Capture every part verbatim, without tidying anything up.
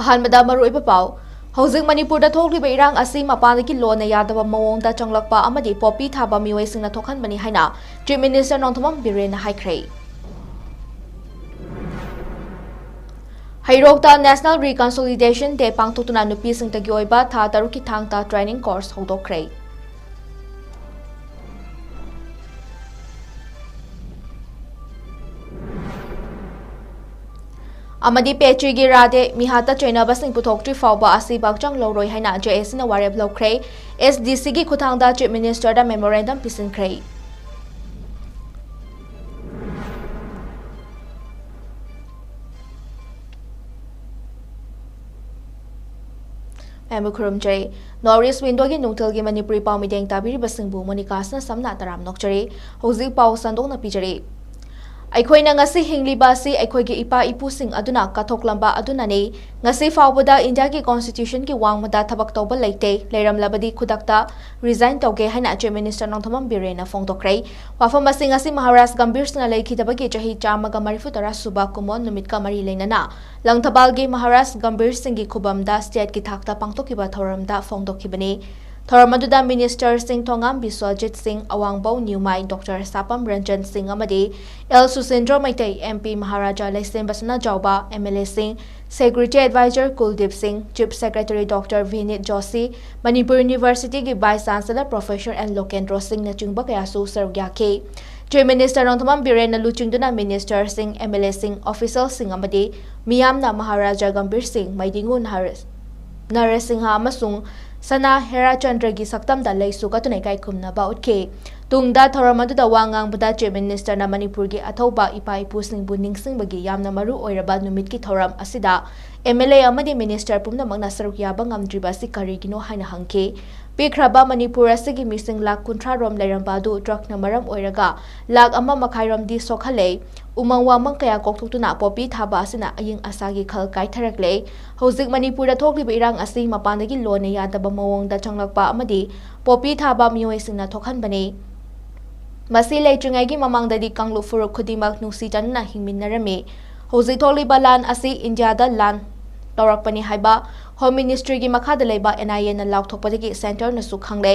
ꯑꯍꯥꯟꯕꯗ ꯃꯔꯨꯑꯣꯏꯕ ꯄꯥꯎ꯫ ꯍꯧꯖꯤꯛ ꯃꯅꯤꯄꯨꯔꯗ ꯊꯣꯛꯂꯤꯕ ꯏꯔꯥꯡ ꯑꯁꯤ ꯃꯄꯥꯟꯗꯒꯤ ꯂꯣꯟꯅ ꯌꯥꯗꯕ ꯃꯑꯣꯡꯗ ꯆꯪꯂꯛꯄ ꯑꯃꯗꯤ ꯄꯣꯄꯤ ꯊꯥꯕ ꯃꯤꯑꯣꯏꯁꯤꯡꯅ ꯊꯣꯛꯍꯟꯕꯅꯤ ꯍꯥꯏꯅ Chief Minister ꯅꯣꯡꯊꯣꯝꯕꯝ ꯕꯤꯔꯦꯟꯅ ꯍꯥꯏꯈ꯭ꯔꯦ꯫ ꯍꯩꯔꯣꯛꯇ National Reconciliation Day ꯄꯥꯡꯊꯣꯛꯇꯨꯅ ꯅꯨꯄꯤꯁꯤꯡꯇꯒꯤ ꯑꯣꯏꯕ ꯊꯥ ꯇꯔꯨꯛꯀꯤ ꯊꯥꯡꯇ training course ꯍꯧꯗꯣꯛꯈ꯭ꯔꯦ꯫ ꯑꯃꯗꯤ ꯄꯦꯇ꯭ꯔꯤꯒꯤ ꯔꯥꯙꯦ ꯃꯤꯍꯥꯠꯇ ꯆꯩꯅꯕꯁꯤꯡ ꯄꯨꯊꯣꯛꯇ꯭ꯔꯤ ꯐꯥꯎꯕ ꯑꯁꯤ ꯕꯥꯛꯆꯥꯡ ꯂꯧꯔꯣꯏ ꯍꯥꯏꯅ JACꯅ ꯋꯥꯔꯦꯞ ꯂꯧꯈ꯭ꯔꯦ꯫ SDCꯒꯤ ꯈꯨꯠꯊꯥꯡꯗ Chief Ministerꯗ memorandum ꯄꯤꯁꯤꯟꯈ꯭ꯔꯦ꯫ ꯃꯌꯥꯝꯕꯨ ꯈꯨꯔꯨꯝꯖꯔꯤ꯫ North East Windowꯒꯤ ꯅꯨꯡꯊꯤꯜꯒꯤ ꯃꯅꯤꯄꯨꯔꯤ ꯄꯥꯎ ꯃꯤꯠꯌꯦꯡ ꯇꯥꯕꯤꯔꯤꯕꯁꯤꯡꯕꯨ ꯃꯣꯅꯤꯀꯥꯁꯅ ꯁꯝꯅ ꯇꯔꯥꯝꯅ ꯑꯣꯛꯆꯔꯤ꯫ ꯍꯧꯖꯤꯛ ꯄꯥꯎ ꯁꯟꯗꯣꯛꯅ ꯄꯤꯖꯔꯤ꯫ ꯑꯩꯈꯣꯏꯅ ꯉꯁꯤ ꯍꯤꯡꯂꯤꯕ ꯑꯁꯤ ꯑꯩꯈꯣꯏꯒꯤ ꯏꯄꯥ ꯏꯄꯨꯁꯤꯡ ꯑꯗꯨꯅ ꯀꯠꯊꯣꯛꯂꯝꯕ ꯑꯗꯨꯅꯅꯤ꯫ ꯉꯁꯤ ꯐꯥꯎꯕꯗ ꯏꯟꯗꯤꯌꯥꯒꯤ Constitutionꯒꯤ ꯋꯥꯡꯃꯗ ꯊꯕꯛ ꯇꯧꯕ ꯂꯩꯇꯦ꯫ ꯂꯩꯔꯝꯂꯕꯗꯤ ꯈꯨꯗꯛꯇ resign ꯇꯧꯒꯦ ꯍꯥꯏꯅ Chief Minister ꯅꯣꯡꯊꯣꯝꯕꯝ ꯕꯤꯔꯦꯟꯅ ꯐꯣꯡꯗꯣꯛꯈ꯭ꯔꯦ꯫ ꯋꯥꯐꯝ ꯑꯁꯤ ꯉꯁꯤ ꯃꯍꯥꯔꯥꯖ ꯒꯝꯚꯤꯔ ꯁꯤꯡꯅ ꯂꯩꯈꯤꯗꯕꯒꯤ ꯆꯍꯤ ꯆꯥꯝꯃꯒ ꯃꯔꯤꯐꯨ ꯇꯔꯥ ꯁꯨꯕ ꯀꯨꯝꯑꯣꯟ ꯅꯨꯃꯤꯠꯀ ꯃꯔꯤ ꯂꯩꯅꯅ ꯂꯪꯊꯕꯥꯜꯒꯤ ꯃꯍꯥꯔꯥꯖ ꯒꯝꯚꯤꯔ ꯁꯤꯡꯒꯤ ꯈꯨꯕꯝꯗ stateꯀꯤ ꯊꯥꯛꯇ ꯄꯥꯡꯊꯣꯛꯈꯤꯕ ꯊꯧꯔꯝꯗ ꯐꯣꯡꯗꯣꯛꯈꯤꯕꯅꯤ꯫ ꯊꯧꯔꯝ ꯑꯗꯨꯗ Ministerꯁꯤꯡ ꯊꯣꯉꯥꯝ ꯕꯤꯁ꯭ꯋꯖꯤꯠ ꯁꯤꯡ, ꯑꯋꯥꯡꯕꯧ ꯅ꯭ꯌꯨꯃꯥꯏ ꯗꯣꯛꯇꯔ ꯁꯥꯄꯝ ꯔꯟꯖꯟ ꯁꯤꯡ ꯑꯃꯗꯤ ꯑꯦꯜ ꯁꯨꯁꯤꯟꯗ꯭ꯔꯣ ꯃꯩꯇꯩ, MP ꯃꯍꯥꯔꯥꯖꯥ ꯂꯩꯁꯦꯝꯕ ꯁꯅꯥꯖꯥꯎꯕ, MLAꯁꯤꯡ, Security Advisor Kuldeep Singh, Chief Secretary doctor Vineet Joshi, Manipur Universityꯒꯤ Vice Chancellor Professor N Lokendro ꯁꯤꯡꯅꯆꯤꯡꯕ ꯀꯌꯥꯁꯨ ꯁꯔꯨꯛ ꯌꯥꯈꯤ꯫ Chief Minister ꯅꯣꯡꯊꯣꯝꯕꯝ ꯕꯤꯔꯦꯟꯅ ꯂꯨꯆꯤꯡꯗꯨꯅ Ministerꯁꯤꯡ, MLAꯁꯤꯡ, officialꯁꯤꯡ ꯑꯃꯗꯤ ꯃꯤꯌꯥꯝꯅ ꯃꯍꯥꯔꯥꯖꯥ ꯒꯝꯚꯤꯔ ꯁꯤꯡ, ꯃꯩꯗꯤꯡꯉꯨ ꯅꯍꯔ-, ꯅꯔꯁꯤꯡꯍ ꯑꯃꯁꯨꯡ ꯁꯅꯥ ꯍꯦꯔꯥꯆꯟꯗ꯭ꯔꯒꯤ ꯁꯛꯇꯝꯗ ꯂꯩꯁꯨ ꯀꯠꯇꯨꯅ ꯏꯀꯥꯏ ꯈꯨꯝꯅꯕ ꯎꯠꯈꯤ꯫ ꯇꯨꯡꯗ ꯊꯧꯔꯝ ꯑꯗꯨꯗ ꯋꯥ ꯉꯥꯡꯕꯗ Chief Ministerꯅ ꯃꯅꯤꯄꯨꯔꯒꯤ ꯑꯊꯧꯕ ꯏꯄꯥ ꯏꯄꯨꯁꯤꯡꯕꯨ ꯅꯤꯡꯁꯤꯡꯕꯒꯤ ꯌꯥꯝꯅ ꯃꯔꯨ ꯑꯣꯏꯔꯕ ꯅꯨꯃꯤꯠꯀꯤ ꯊꯧꯔꯝ ꯑꯁꯤꯗ MLA ꯑꯃꯗꯤ Minister ꯄꯨꯝꯅꯃꯛꯅ ꯁꯔꯨꯛ ꯌꯥꯕ ꯉꯝꯗ꯭ꯔꯤꯕ ꯑꯁꯤ ꯀꯔꯤꯒꯤꯅꯣ ꯍꯥꯏꯅ ꯍꯪꯈꯤ꯫ ꯄꯤꯛꯈ꯭ꯔꯕ ꯃꯅꯤꯄꯨꯔ ꯑꯁꯤꯒꯤ ꯃꯤꯁꯤꯡ ꯂꯥꯈ ꯀꯨꯟꯊ꯭ꯔꯥ ꯔꯣꯝ ꯂꯩꯔꯝꯕ ꯑꯗꯨ truckꯅ ꯃꯔꯝ ꯑꯣꯏꯔꯒ ꯂꯥꯈ ꯑꯃ ꯃꯈꯥꯏ ꯔꯣꯝꯗꯤ ꯁꯣꯛꯍꯜꯂꯦ꯫ ꯎꯃꯪ ꯋꯥꯃꯪ ꯀꯌꯥ ꯀꯣꯛꯊꯣꯛꯇꯨꯅ ꯄꯣꯄꯤ ꯊꯥꯕ ꯑꯁꯤꯅ ꯑꯏꯪ ꯑꯁꯥꯒꯤ ꯈꯜ ꯀꯥꯏꯊꯔꯛꯂꯦ꯫ ꯍꯧꯖꯤꯛ ꯃꯅꯤꯄꯨꯔꯗ ꯊꯣꯛꯂꯤꯕ ꯏꯔꯥꯡ ꯑꯁꯤ ꯃꯄꯥꯟꯗꯒꯤ ꯂꯣꯟꯅ ꯌꯥꯗꯕ ꯃꯑꯣꯡꯗ ꯆꯪꯂꯛꯄ ꯑꯃꯗꯤ ꯄꯣꯄꯤ ꯊꯥꯕ ꯃꯤꯑꯣꯏꯁꯤꯡꯅ ꯊꯣꯛꯍꯟꯕꯅꯤ꯫ ꯃꯁꯤ ꯂꯩꯇ꯭ꯔꯤꯉꯩꯒꯤ ꯃꯃꯥꯡꯗꯗꯤ ꯀꯥꯡꯂꯨꯞ ꯐꯨꯔꯨꯞ ꯈꯨꯗꯤꯡꯃꯛ ꯅꯨꯡꯁꯤ ꯆꯥꯟꯅꯅ ꯍꯤꯡꯃꯤꯟꯅꯔꯝꯃꯤ꯫ ꯍꯧꯖꯤꯛ ꯊꯣꯛꯂꯤꯕ ꯂꯥꯟ ꯑꯁꯤ ꯏꯟꯗꯤꯌꯥꯗ ꯂꯥꯟ ꯇꯧꯔꯛꯄꯅꯤ ꯍꯥꯏꯕ ꯍꯣꯝ ꯃꯤꯅꯤꯁꯇ꯭ꯔꯤꯒꯤ ꯃꯈꯥꯗ ꯂꯩꯕ ꯑꯦꯟ ꯑꯥꯏ ꯑꯦꯅ ꯂꯥꯎꯊꯣꯛꯄꯗꯒꯤ ꯁꯦꯟꯇꯔꯅꯁꯨ ꯈꯪꯂꯦ꯫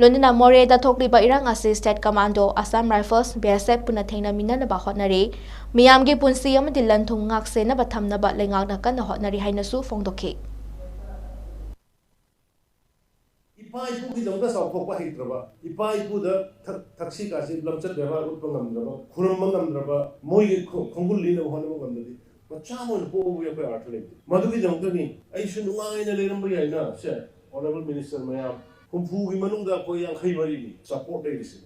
ꯂꯣꯏꯅꯅ ꯃꯣꯔꯦꯗ ꯊꯣꯛꯂꯤꯕ ꯏꯔꯥꯡ ꯑꯁꯤ state commando, Assam rifles, B S F ꯄꯨꯟꯅ ꯊꯦꯡꯅꯃꯤꯟꯅꯅꯕ ꯍꯣꯠꯅꯔꯤ꯫ ꯃꯤꯌꯥꯝꯒꯤ ꯄꯨꯟꯁꯤ ꯑꯃꯗꯤ ꯂꯟ ꯊꯨꯝ ꯉꯥꯛ ꯁꯦꯟꯅꯕ ꯊꯝꯅꯕ ꯂꯩꯉꯥꯛꯅ ꯀꯟꯅ ꯍꯣꯠꯅꯔꯤ ꯍꯥꯏꯅꯁꯨ ꯐꯣꯡꯗꯣꯛꯈꯤ꯫ ꯏꯄꯥ ꯏꯄꯨꯒꯤꯗꯃꯛꯇ ꯆꯥꯎꯊꯣꯛꯄ ꯍꯩꯇ꯭ꯔꯕ, ꯏꯄꯥ ꯏꯄꯨꯗ ꯊꯛ- ꯊꯛꯁꯤ ꯈꯥꯁꯤ ꯂꯝꯆꯠ ꯕꯦꯕꯥꯔ ꯎꯠꯄ ꯉꯝꯗ꯭ꯔꯕ, ꯈꯨꯔꯨꯝꯕ ꯉꯝꯗ꯭ꯔꯕ, ꯃꯣꯏꯒꯤ ꯈꯣ- ꯈꯣꯡꯒꯨꯜ ꯂꯤꯅꯕ ꯍꯣꯠꯅꯕ ꯉꯝꯗ꯭ꯔꯗꯤ ꯃꯆꯥ ꯑꯃ ꯑꯣꯏꯅ ꯄꯣꯛꯄꯒꯤ ꯑꯩꯈꯣꯏ ꯑꯥꯔꯊ ꯂꯩꯇꯦ꯫ ꯃꯗꯨꯒꯤꯗꯃꯛꯇꯅꯤ ꯑꯩꯁꯨ ꯅꯨꯡꯉꯥꯏꯅ ꯂꯩꯔꯝꯕ ꯌꯥꯏꯅ ꯁꯦ, ꯑꯣꯅꯔꯦꯕꯜ ꯃꯤꯅꯤꯁꯇꯔ ꯃꯌꯥꯝ, ꯍꯨꯝꯐꯨꯒꯤ ꯃꯅꯨꯡꯗ ꯑꯩꯈꯣꯏ ꯌꯥꯡꯈꯩ ꯃꯔꯤꯅꯤ ꯁꯄꯣꯔꯠ ꯂꯩꯔꯤꯁꯦ꯫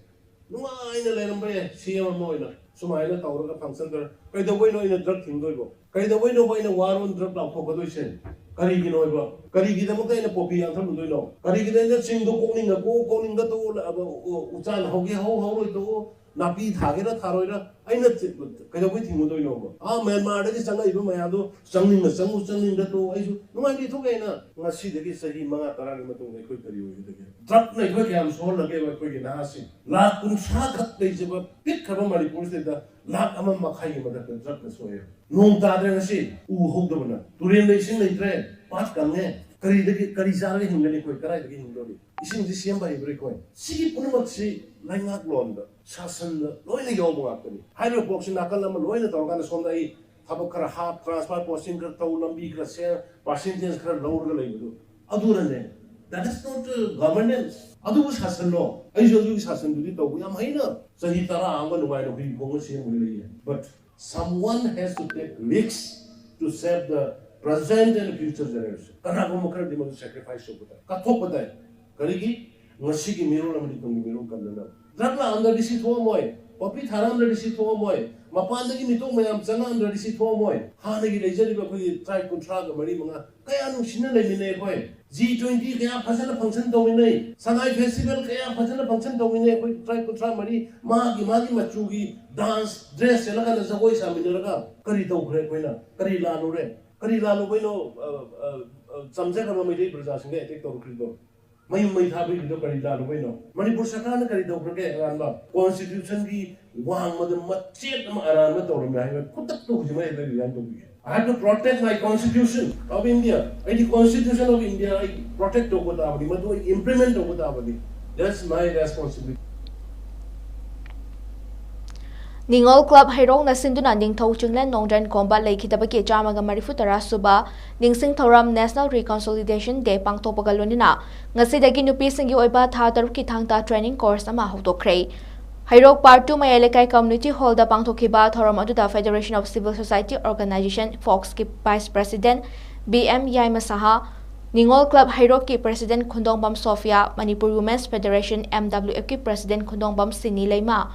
ꯅꯨꯡꯉꯥꯏꯅ ꯂꯩꯔꯝꯕ ꯌꯥꯏ ꯁꯤ ꯑꯦꯝ ꯑꯃ ꯑꯣꯏꯅ꯫ ꯁꯨꯃꯥꯏꯅ ꯇꯧꯔꯒ ꯐꯪꯁꯟ ꯈꯔ, ꯀꯩꯗꯧꯕꯩꯅꯣ ꯑꯩꯅ ꯗ꯭ꯔꯒ ꯊꯤꯡꯗꯣꯏꯕꯣ? ꯀꯩꯗꯧꯕꯩꯅꯣꯕ ꯑꯩꯅ ꯋꯥꯔ ꯑꯣꯟ ꯗ꯭ꯔꯒ ꯂꯥꯎꯊꯣꯛꯀꯗꯣꯏꯁꯦ? ꯀꯔꯤꯒꯤꯅꯣ ꯍꯥꯏꯕ? ꯀꯔꯤꯒꯤꯗꯃꯛꯇ ꯑꯩꯅ ꯄꯣꯄꯤ ꯌꯥꯟꯊꯠꯂꯨꯗꯣꯏꯅꯣ? ꯀꯔꯤꯒꯤꯗ ꯑꯩꯅ ꯆꯤꯡꯗꯣ ꯀꯣꯛꯅꯤꯡꯉ ꯀꯣꯛ, ꯀꯣꯛꯅꯤꯡꯗ ꯇꯣꯛꯎ, ꯎꯆꯥꯟ ꯍꯧꯒꯦ ꯍꯧ, ꯍꯧꯔꯣꯏ ꯇꯣꯛꯎ, ꯅꯥꯄꯤ ꯊꯥꯒꯦꯔꯥ ꯊꯥꯔꯣꯏꯔꯥ, ꯑꯩꯅ ꯆꯤ- ꯀꯩꯗꯧꯕꯩ ꯊꯤꯡꯉꯨꯗꯣꯏꯅꯣꯕ? ꯑꯥ ꯃ꯭ꯌꯥꯟꯃꯥꯔꯗꯒꯤ ꯆꯪꯉꯛꯏꯕ ꯃꯌꯥꯝꯗꯣ ꯆꯪꯅꯤꯡꯉ ꯆꯪꯉꯨ, ꯆꯪꯅꯤꯡꯗ ꯇꯣꯛꯎ, ꯑꯩꯁꯨ ꯅꯨꯡꯉꯥꯏꯅ ꯂꯩꯊꯣꯛꯀꯦ ꯍꯥꯏꯅ꯫ ꯉꯁꯤꯗꯒꯤ ꯆꯍꯤ ꯃꯉꯥ ꯇꯔꯥꯒꯤ ꯃꯇꯨꯡꯗ ꯑꯩꯈꯣꯏ ꯀꯔꯤ ꯑꯣꯏꯒꯗꯒꯦ? ꯗ꯭ꯔꯒꯅ ꯑꯩꯈꯣꯏ ꯀꯌꯥꯝ ꯁꯣꯛꯍꯜꯂꯒꯦꯕ? ꯑꯩꯈꯣꯏꯒꯤ ꯅꯍꯥꯁꯤꯡ ꯂꯥꯈ ꯀꯨꯟꯊ꯭ꯔꯥ ꯈꯛ ꯂꯩꯖꯕ ꯄꯤꯛꯈ꯭ꯔꯕ ꯃꯅꯤꯄꯨꯔꯁꯤꯗ ꯂꯥꯈ ꯑꯃ ꯃꯈꯥꯏꯒꯤ ꯃꯊꯛꯇ ꯗ꯭ꯔꯒꯅ ꯁꯣꯛꯑꯦ꯫ ꯅꯣꯡ ꯇꯥꯗ꯭ꯔꯦ ꯉꯁꯤ, ꯎ ꯍꯧꯗꯕꯅ, ꯇꯨꯔꯦꯜꯗ ꯏꯁꯤꯡ ꯂꯩꯇ꯭ꯔꯦ, ꯄꯥꯠ ꯀꯪꯉꯦ꯫ ꯀꯔꯤꯗꯒꯤ, ꯀꯔꯤ ꯆꯥꯔꯒ ꯍꯤꯡꯒꯅꯤ ꯑꯩꯈꯣꯏ? ꯀꯗꯥꯏꯗꯒꯤ ꯍꯤꯡꯗꯧꯔꯤ? ꯏꯁꯤꯡꯁꯤ ꯁꯦꯝꯕ ꯍꯩꯕ꯭ꯔꯥ ꯑꯩꯈꯣꯏ? ꯁꯤꯒꯤ ꯄꯨꯝꯅꯃꯛꯁꯤ ꯂꯩꯉꯥꯛꯂꯣꯟꯗ, ꯁꯥꯁꯟꯗ ꯂꯣꯏꯅ ꯌꯥꯎꯕ ꯉꯥꯛꯇꯅꯤ꯫ ꯍꯥꯏꯔꯤꯕ ꯄꯣꯠꯁꯤ ꯅꯥꯀꯜ ꯑꯃ ꯂꯣꯏꯅ ꯇꯧꯔꯀꯥꯟꯗ ꯁꯣꯝꯗ ꯑꯩ ꯊꯕꯛ ꯈꯔ ꯍꯥꯞ, ꯇ꯭ꯔꯥꯟꯁꯐꯔ ꯄꯣꯁꯇꯤꯡ ꯈꯔ ꯇꯧ, ꯂꯝꯕꯤ ꯈꯔ ꯁꯦꯝ, ꯄꯥꯔꯁꯦꯟꯇꯦꯖ ꯈꯔ ꯂꯧꯔꯒ ꯂꯩꯕꯗꯨ ꯑꯗꯨꯅꯅꯦ꯫ That is not governance. ꯑꯗꯨꯕꯨ ꯁꯥꯁꯟꯅꯣ꯫ ꯑꯩꯁꯨ ꯑꯗꯨꯒꯤ ꯁꯥꯁꯟꯗꯨꯗꯤ ꯇꯧꯕ ꯌꯥꯝ ꯍꯩꯅ ꯆꯍꯤ ꯇꯔꯥ ꯑꯃ ꯅꯨꯡꯉꯥꯏꯅ ꯍꯨꯏ ꯈꯣꯡꯅ ꯁꯦꯝꯃꯒ ꯂꯩꯌꯦ꯫ But someone has to take risks to save the present and future generation. ꯀꯅꯥꯒꯨꯝꯕ ꯈꯔꯗꯤ ꯃꯗꯨ ꯁꯦꯀ꯭ꯔꯤꯐꯥꯏꯁ ꯇꯧꯕ ꯇꯥꯏ, ꯀꯠꯊꯣꯛꯄ ꯇꯥꯏ꯫ ꯀꯔꯤꯒꯤ? ꯉꯁꯤꯒꯤ ꯃꯤꯔꯣꯜ ꯑꯃꯗꯤ ꯇꯨꯡꯒꯤ ꯃꯤꯔꯣꯜ ꯀꯟꯅꯅꯕ꯫ ꯗ꯭ꯔꯒ ꯂꯥꯛꯑꯝꯗ꯭ꯔꯗꯤ ꯁꯤ ꯊꯣꯛꯑꯝꯃꯣꯏ, ꯄꯣꯄꯤ ꯊꯥꯔꯛꯑꯝꯗ꯭ꯔꯗꯤ ꯁꯤ ꯊꯣꯛꯑꯝꯃꯣꯏ, ꯃꯄꯥꯟꯗꯒꯤ ꯃꯤꯇꯣꯞ ꯃꯌꯥꯝ ꯆꯪꯉꯛꯑꯝꯗ꯭ꯔꯗꯤ ꯁꯤ ꯊꯣꯛꯑꯝꯃꯣꯏ꯫ ꯍꯥꯟꯅꯒꯤ ꯂꯩꯖꯔꯤꯕ ꯑꯩꯈꯣꯏꯒꯤ ꯇ꯭ꯔꯥꯏꯕ ꯀꯨꯟꯊ꯭ꯔꯥꯒ ꯃꯔꯤ ꯃꯉꯥ ꯀꯌꯥ ꯅꯨꯡꯁꯤꯅ ꯂꯩꯃꯤꯟꯅꯩ ꯑꯩꯈꯣꯏ꯫ ꯖꯤ ꯇ꯭ꯋꯦꯟꯇꯤ ꯀꯌꯥ ꯐꯖꯅ ꯐꯪꯁꯟ ꯇꯧꯃꯤꯟꯅꯩ, ꯁꯉꯥꯏ ꯐꯦꯁꯇꯤꯚꯦꯜ ꯀꯌꯥ ꯐꯖꯅ ꯐꯪꯁꯟ ꯇꯧꯃꯤꯟꯅꯩ ꯑꯩꯈꯣꯏ ꯇ꯭ꯔꯥꯏꯕ ꯀꯨꯟꯊ꯭ꯔꯥ ꯃꯔꯤ꯫ ꯃꯥꯒꯤ ꯃꯥꯒꯤ ꯃꯆꯨꯒꯤ ꯗꯥꯟꯁ ꯗ꯭ꯔꯦꯁ ꯁꯦꯠꯂꯀꯥꯟꯗ ꯖꯒꯣꯏ ꯁꯥꯃꯤꯟꯅꯔꯒ ꯀꯔꯤ ꯇꯧꯈ꯭ꯔꯦ ꯑꯩꯈꯣꯏꯅ? ꯀꯔꯤ ꯂꯥꯜꯂꯨꯔꯦ? ꯀꯔꯤ ꯂꯥꯜꯂꯨꯕꯩꯅꯣ, ꯑ, ꯑ, ꯑ, ꯆꯝꯖꯈ꯭ꯔꯕ ꯃꯩꯇꯩ ꯄ꯭ꯔꯖꯥꯁꯤꯡꯗ ꯑꯦꯇꯦꯛ ꯇꯧꯔꯛꯈ꯭ꯔꯤꯗꯣ? ꯃꯌꯨꯝ ꯃꯩ ꯊꯥꯕꯒꯤꯗꯣ ꯀꯔꯤ ꯂꯥꯜꯂꯨꯕꯩꯅꯣ? ꯃꯅꯤꯄꯨꯔ ꯁꯔꯀꯥꯔꯅ ꯀꯔꯤ ꯇꯧꯈ꯭ꯔꯒꯦ? ꯑꯔꯥꯟꯕ ꯀꯣꯟꯁꯇꯤꯇ꯭ꯌꯨꯁꯟꯒꯤ ꯋꯥꯡꯃꯗ ꯃꯆꯦꯠ ꯑꯃ ꯑꯔꯥꯟꯕ ꯇꯧꯔꯝꯃꯦ ꯍꯥꯏꯕ ꯈꯨꯗꯛꯇ ꯍꯧꯖꯤꯛ ꯃꯌꯥꯏꯗ ꯔꯤꯖꯥꯏꯟ ꯇꯧꯕꯤꯒꯦ꯫ I have to protect my constitution of India. ꯑꯩꯗꯤ Constitution of India ꯑꯩ ꯄ꯭ꯔꯣꯇꯦꯛ ꯇꯧꯕ ꯇꯥꯕꯅꯤ, ꯃꯗꯨ ꯑꯩ ꯏꯝꯄ꯭ꯂꯤꯃꯦꯟ ꯇꯧꯕ ꯇꯥꯕꯅꯤ꯫ That's my responsibility. ꯅꯤꯉꯣꯜ ꯀ꯭ꯂꯕ ꯍꯩꯔꯣꯛꯅ ꯁꯤꯟꯗꯨꯅ ꯅꯤꯡꯊꯧ ꯆꯤꯡꯂꯦꯟ ꯅꯣꯡꯗ꯭ꯔꯦꯟ ꯈꯣꯝꯕ ꯂꯩꯈꯤꯗꯕꯒꯤ ꯆꯥꯝꯃꯒ ꯃꯔꯤꯐꯨ ꯇꯔꯥ ꯁꯨꯕ ꯅꯤꯡꯁꯤꯡ ꯊꯧꯔꯝ National Reconciliation Day ꯄꯥꯡꯊꯣꯛꯄꯒ ꯂꯣꯏꯅꯅ ꯉꯁꯤꯗꯒꯤ ꯅꯨꯄꯤꯁꯤꯡꯒꯤ ꯑꯣꯏꯕ ꯊꯥ ꯇꯔꯨꯛꯀꯤ ꯊꯥꯡꯇ training course ꯑꯃ ꯍꯧꯗꯣꯛꯈ꯭ꯔꯦ꯫ ꯍꯩꯔꯣꯛ Part two ꯃꯌꯥꯏ ꯂꯩꯀꯥꯏ community hall ꯗ ꯄꯥꯡꯊꯣꯛꯈꯤꯕ ꯊꯧꯔꯝ ꯑꯗꯨꯗ Federation of Civil Society Organization, ꯐꯣꯛꯁꯀꯤ vice president B M Yaima Saha, Ningol club ꯍꯩꯔꯣꯛꯀꯤ president Khundongbam Sophia, Manipur Women's Federation, M W F ꯀꯤ president ꯈꯨꯟꯗꯣꯡꯕꯝ ꯁꯤꯅꯤ ꯂꯩꯃ,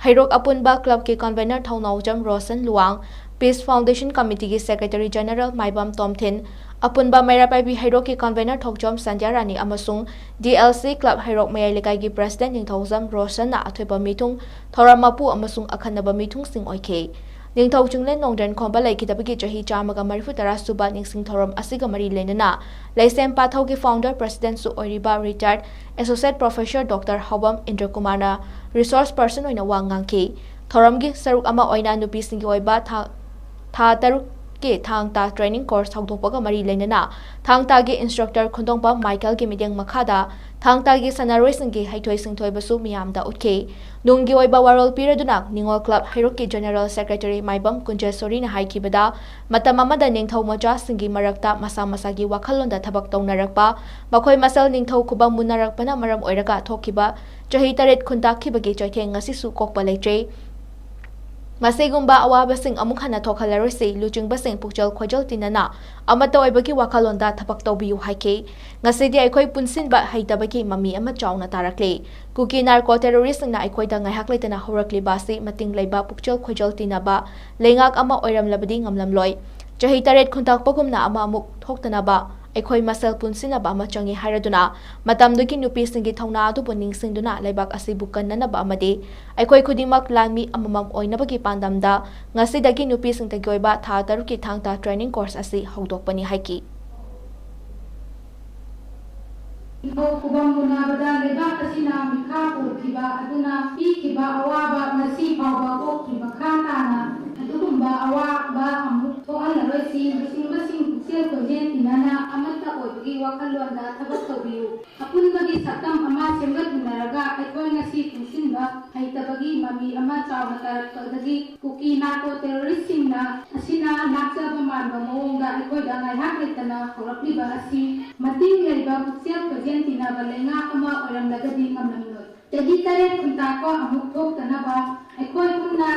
ꯍꯩꯔꯣꯛ ꯑꯄꯨꯟꯕ ꯀ꯭ꯂꯕꯀꯤ convener ꯊꯧꯅꯥꯎꯖꯝ Roshan Luwang, Peace Foundation Committee ꯒꯤ secretary general ꯃꯥꯏꯕꯝ ꯇꯣꯝꯊꯤꯟ, ꯑꯄꯨꯟꯕ ꯃꯩꯔꯥ ꯄꯥꯏꯕꯤ ꯍꯩꯔꯣꯛꯀꯤ convener ꯊꯣꯛꯆꯣꯝ ꯁꯟꯙ꯭ꯌꯥ ꯔꯥꯅꯤ ꯑꯃꯁꯨꯡ D L C ꯀ꯭ꯂꯕ ꯍꯩꯔꯣꯛ ꯃꯌꯥꯏ ꯂꯩꯀꯥꯏꯒꯤ president ꯅꯤꯡꯊꯧꯖꯝ ꯔꯣꯁꯟꯅ ꯑꯊꯣꯏꯕ ꯃꯤꯊꯨꯡ, ꯊꯧꯔꯝ ꯃꯄꯨ ꯑꯃꯁꯨꯡ ꯑꯈꯟꯅꯕ ꯃꯤꯊꯨꯡꯁꯤꯡ ꯑꯣꯏꯈꯤ꯫ ꯅꯤꯡꯊꯧ ꯆꯤꯡꯂꯦꯟ ꯅꯣꯡꯗ꯭ꯔꯦꯟ ꯈꯣꯝꯕ ꯂꯩꯈꯤꯗꯕꯒꯤ ꯆꯍꯤ ꯆꯥꯝꯃꯒ ꯃꯔꯤꯐꯨ ꯇꯔꯥ ꯁꯨꯕ ꯅꯤꯡꯁꯤꯡ ꯊꯧꯔꯝ ꯑꯁꯤꯒ ꯃꯔꯤ ꯂꯩꯅꯅ ꯂꯩꯁꯦꯝ ꯄꯥꯊꯧꯒꯤ founder president ꯁꯨ ꯑꯣꯏꯔꯤꯕ retired associate professor Doctor ꯍꯥꯎꯕꯝ ꯏꯟꯗ꯭ꯔꯀꯨꯃꯥꯔꯅ resource person ꯑꯣꯏꯅ ꯋꯥ ꯉꯥꯡꯈꯤ꯫ ꯊꯧꯔꯝꯒꯤ ꯁꯔꯨꯛ ꯑꯃ ꯑꯣꯏꯅ ꯅꯨꯄꯤꯁꯤꯡꯒꯤ ꯑꯣꯏꯕ ꯊꯥ, ꯊꯥ ꯇꯔꯨꯛꯀꯤ ꯊꯥꯡ ꯇꯥ training course ꯍꯧꯗꯣꯛꯄꯒ ꯃꯔꯤ ꯂꯩꯅꯅ ꯊꯥꯡ ꯇꯥꯒꯤ instructor ꯈꯨꯟꯗꯣꯡꯕꯝ ꯃꯥꯏꯀꯦꯜꯒꯤ ꯃꯤꯠꯌꯦꯡ ꯃꯈꯥꯗ ꯊꯥꯡ ꯇꯥꯒꯤ ꯁꯥꯟꯅꯔꯣꯏꯁꯤꯡꯒꯤ ꯍꯩꯊꯣꯏ ꯁꯤꯡꯊꯣꯏꯕꯁꯨ ꯃꯤꯌꯥꯝꯗ ꯎꯠꯈꯤ꯫ ꯅꯨꯡꯒꯤ ꯑꯣꯏꯕ ꯋꯥꯔꯣꯜ ꯄꯤꯔꯗꯨꯅ ꯅꯤꯉꯣꯜ ꯀ꯭ꯂꯕ ꯍꯩꯔꯣꯛꯀꯤ general secretary ꯃꯥꯏꯕꯝ ꯀꯨꯟꯖꯦꯁꯣꯔꯤꯅ ꯍꯥꯏꯈꯤꯕꯗ, ꯃꯇꯝ ꯑꯃꯗ ꯅꯤꯡꯊꯧ ꯃꯆꯥꯁꯤꯡꯒꯤ ꯃꯔꯛꯇ ꯃꯁꯥ ꯃꯁꯥꯒꯤ ꯋꯥꯈꯜꯂꯣꯟꯗ ꯊꯕꯛ ꯇꯧꯅꯔꯛꯄ, ꯃꯈꯣꯏ ꯃꯁꯦꯜ ꯅꯤꯡꯊꯧ ꯈꯨꯕꯝ ꯃꯨꯟꯅꯔꯛꯄꯅ ꯃꯔꯝ ꯑꯣꯏꯔꯒ ꯊꯣꯛꯈꯤꯕ ꯆꯍꯤ ꯇꯔꯦꯠ ꯈꯨꯟꯇꯥꯛꯈꯤꯕꯒꯤ ꯆꯩꯊꯦꯡ ꯉꯁꯤꯁꯨ ꯀꯣꯛꯄ ꯂꯩꯇ꯭ꯔꯦ꯫ ꯃꯁꯤꯒꯨꯝꯕ ꯑꯋꯥꯕꯁꯤꯡ ꯑꯃꯨꯛ ꯍꯟꯅ ꯊꯣꯛꯍꯜꯂꯔꯣꯏꯁꯤ, ꯂꯨꯆꯤꯡꯕꯁꯤꯡ ꯄꯨꯛꯆꯦꯜ ꯈꯣꯏꯖꯦꯜ ꯇꯤꯟꯅꯅ ꯑꯃꯠꯇ ꯑꯣꯏꯕꯒꯤ ꯋꯥꯈꯜꯂꯣꯟꯗ ꯊꯕꯛ ꯇꯧꯕꯤꯌꯨ ꯍꯥꯏꯈꯤ꯫ ꯉꯁꯤꯗꯤ ꯑꯩꯈꯣꯏ ꯄꯨꯟꯁꯤꯟꯕ ꯍꯩꯇꯕꯒꯤ ꯃꯃꯤ ꯑꯃ ꯆꯥꯎꯅ ꯇꯥꯔꯛꯂꯤ꯫ ꯀꯨꯀꯤ narco terroristꯁꯤꯡꯅ ꯑꯩꯈꯣꯏꯗ ꯉꯥꯏꯍꯥꯛ ꯂꯩꯇꯅ ꯍꯧꯔꯛꯂꯤꯕ ꯑꯁꯤ ꯃꯇꯤꯡ ꯂꯩꯕ ꯄꯨꯛꯆꯦꯜ ꯈꯣꯏꯖꯦꯜ ꯇꯤꯟꯅꯕ ꯂꯩꯉꯥꯛ ꯑꯃ ꯑꯣꯏꯔꯝꯂꯕꯗꯤ ꯉꯝꯂꯝꯂꯣꯏ꯫ ꯆꯍꯤ ꯇꯔꯦꯠ ꯈꯨꯟꯇꯥꯛꯄꯒꯨꯝꯅ ꯑꯃ ꯑꯃꯨꯛ ꯊꯣꯛꯇꯅꯕ ꯑꯩꯈꯣꯏ ꯃꯁꯦꯜ ꯄꯨꯟꯁꯤꯟꯅꯕ ꯑꯃ ꯆꯪꯏ ꯍꯥꯏꯔꯗꯨꯅ, ꯃꯇꯝꯗꯨꯒꯤ ꯅꯨꯄꯤꯁꯤꯡꯒꯤ ꯊꯧꯅꯥ ꯑꯗꯨꯕꯨ ꯅꯤꯡꯁꯤꯡꯗꯨꯅ ꯂꯩꯕꯥꯛ ꯑꯁꯤꯕꯨ ꯀꯟꯅꯅꯕ ꯑꯃꯗꯤ ꯑꯩꯈꯣꯏ ꯈꯨꯗꯤꯡꯃꯛ ꯂꯥꯟꯃꯤ ꯑꯃꯃꯝ ꯑꯣꯏꯅꯕꯒꯤ ꯄꯥꯟꯗꯝꯗ ꯉꯁꯤꯗꯒꯤ ꯅꯨꯄꯤꯁꯤꯡꯇꯒꯤ ꯑꯣꯏꯕ ꯊꯥ ꯇꯔꯨꯛꯀꯤ ꯊꯥꯡꯇ training course ꯑꯁꯤ ꯍꯧꯗꯣꯛꯄꯅꯤ ꯍꯥꯏꯈꯤ꯫ ꯅꯤꯡꯊꯧ ꯈꯨꯕꯝ ꯃꯨꯟꯅꯕꯗ ꯂꯩꯕꯥꯛ ꯑꯁꯤꯅ ꯃꯤꯈꯥ ꯄꯣꯟꯈꯤꯕ ꯑꯗꯨꯅ ꯄꯤꯈꯤꯕ ꯑꯋꯥꯕ ꯉꯁꯤ ꯐꯥꯎꯕ ꯀꯣꯛꯈꯤ꯫ ꯃꯈꯥ ꯇꯥꯅ ꯑꯗꯨꯒꯨꯝꯕ ꯑꯋꯥꯕ ꯑꯃꯨꯛ ꯊꯣꯛꯍꯜꯂꯔꯣꯏꯁꯤ꯫ ꯂꯨꯆꯤꯡꯕꯁꯤꯡ ꯄꯨꯛꯆꯦꯜ ꯈꯣꯏꯖꯦꯜ ꯇꯤꯟꯅꯅ ꯑꯃꯠꯇ ꯑꯣꯏꯕꯒꯤ ꯋꯥꯈꯜꯂꯣꯟꯗ ꯊꯕꯛ ꯇꯧꯕꯤꯌꯨ꯫ ꯑꯄꯨꯟꯕꯒꯤ ꯁꯛꯇꯝ ꯑꯃ ꯁꯦꯝꯒꯠꯃꯤꯟꯅꯔꯒ ꯑꯩꯈꯣꯏ ꯉꯁꯤ ꯄꯨꯟꯁꯤꯟꯕ ꯍꯩꯇꯕꯒꯤ ꯃꯃꯤ ꯑꯃ ꯆꯥꯎꯅ ꯇꯥꯔꯛꯄꯗꯒꯤ ꯀꯨꯀꯤ ꯅꯥꯔꯀꯣ ꯇꯦꯔꯣꯔꯤꯁꯁꯤꯡꯅ ꯑꯁꯤꯅ ꯂꯥꯛꯆꯕ ꯃꯥꯟꯕ ꯃꯑꯣꯡꯗ ꯑꯩꯈꯣꯏꯗ ꯉꯥꯏꯍꯥꯛ ꯂꯩꯇꯅ ꯍꯧꯔꯛꯂꯤꯕ ꯑꯁꯤ ꯃꯇꯤꯡ ꯂꯩꯕ ꯄꯨꯛꯆꯦꯜ ꯈꯣꯏꯖꯦꯜ ꯇꯤꯟꯅꯕ ꯂꯩꯉꯥꯛ ꯑꯃ ꯑꯣꯏꯔꯝꯂꯒꯗꯤ ꯉꯝꯂꯝꯂꯣꯏ꯫ ꯆꯍꯤ ꯇꯔꯦꯠ ꯈꯨꯟꯇꯥꯛꯄ ꯑꯃꯨꯛ ꯊꯣꯛꯇꯅꯕ ꯑꯩꯈꯣꯏ ꯄꯨꯟꯅ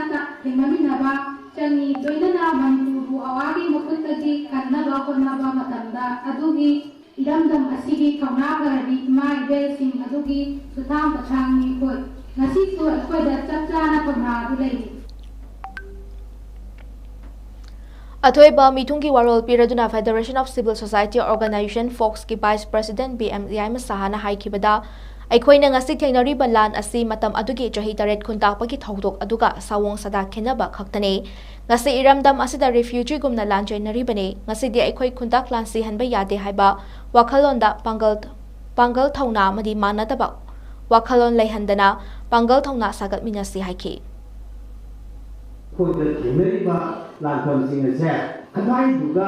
ꯊꯦꯡꯅꯃꯤꯟꯅꯕ ꯆꯪꯏ꯫ ꯂꯣꯏꯅꯅ ꯃꯅꯤꯄꯨꯔꯕꯨ ꯑꯋꯥꯒꯤ ꯃꯈꯨꯠꯇꯒꯤ ꯀꯟꯅꯕ ꯍꯣꯠꯅꯕ ꯃꯇꯝꯗ ꯑꯗꯨꯒꯤ ꯏꯔꯝꯗꯝ ꯑꯁꯤꯒꯤ ꯊꯧꯅꯥ ꯐꯔꯕꯤ ꯏꯃꯥ ꯏꯕꯦꯜꯁꯤꯡ ꯑꯗꯨꯒꯤ ꯁꯨꯊꯥꯡ ꯄꯣꯊꯥꯡꯅꯤ ꯑꯩꯈꯣꯏ꯫ ꯉꯁꯤꯁꯨ ꯑꯩꯈꯣꯏꯗ ꯆꯞ ꯆꯥꯅ ꯊꯧꯅꯥ ꯑꯗꯨ ꯂꯩꯔꯤ꯫ ꯑꯊꯣꯏꯕ ꯃꯤꯊꯨꯡꯒꯤ ꯋꯥꯔꯣꯜ ꯄꯤꯔꯗꯨꯅ Federation of Civil Society Organization, ꯐꯣꯛꯁꯀꯤ Vice President B M Yaima ꯁꯍꯥꯅ ꯍꯥꯏꯈꯤꯕꯗ, ꯑꯩꯈꯣꯏꯅ ꯉꯁꯤ ꯊꯦꯡꯅꯔꯤꯕ ꯂꯥꯟ ꯑꯁꯤ ꯃꯇꯝ ꯑꯗꯨꯒꯤ ꯆꯍꯤ ꯇꯔꯦꯠ ꯈꯨꯟꯇꯥꯛꯄꯒꯤ ꯊꯧꯗꯣꯛ ꯑꯗꯨꯒ ꯁꯥꯑꯣꯡ ꯁꯥꯗꯥ ꯈꯦꯟꯅꯕ ꯈꯛꯇꯅꯤ꯫ ꯉꯁꯤ ꯏꯔꯝꯗꯝ ꯑꯁꯤꯗ ꯔꯤꯐ꯭ꯌꯨꯖꯤꯒꯨꯝꯅ ꯂꯥꯟ ꯆꯦꯟꯅꯔꯤꯕꯅꯤ꯫ ꯉꯁꯤꯗꯤ ꯑꯩꯈꯣꯏ ꯈꯨꯟꯇꯥꯛ ꯂꯥꯟꯁꯤꯍꯟꯕ ꯌꯥꯗꯦ ꯍꯥꯏꯕ ꯋꯥꯈꯜꯂꯣꯟꯗ ꯄꯥꯡꯒꯜ, ꯄꯥꯡꯒꯜ ꯊꯧꯅꯥ ꯑꯃꯗꯤ ꯃꯥꯟꯅꯗꯕ ꯋꯥꯈꯜꯂꯣꯟ ꯂꯩꯍꯟꯗꯅ ꯄꯥꯡꯒꯜ ꯊꯧꯅꯥ ꯁꯥꯒꯠꯃꯤꯟꯅꯁꯤ ꯍꯥꯏꯈꯤ꯫ ꯑꯩꯈꯣꯏꯗ ꯊꯦꯡꯅꯔꯤꯕ ꯂꯥꯟꯐꯝꯁꯤꯡ ꯑꯁꯦ ꯑꯗꯨꯋꯥꯏꯗꯨꯒ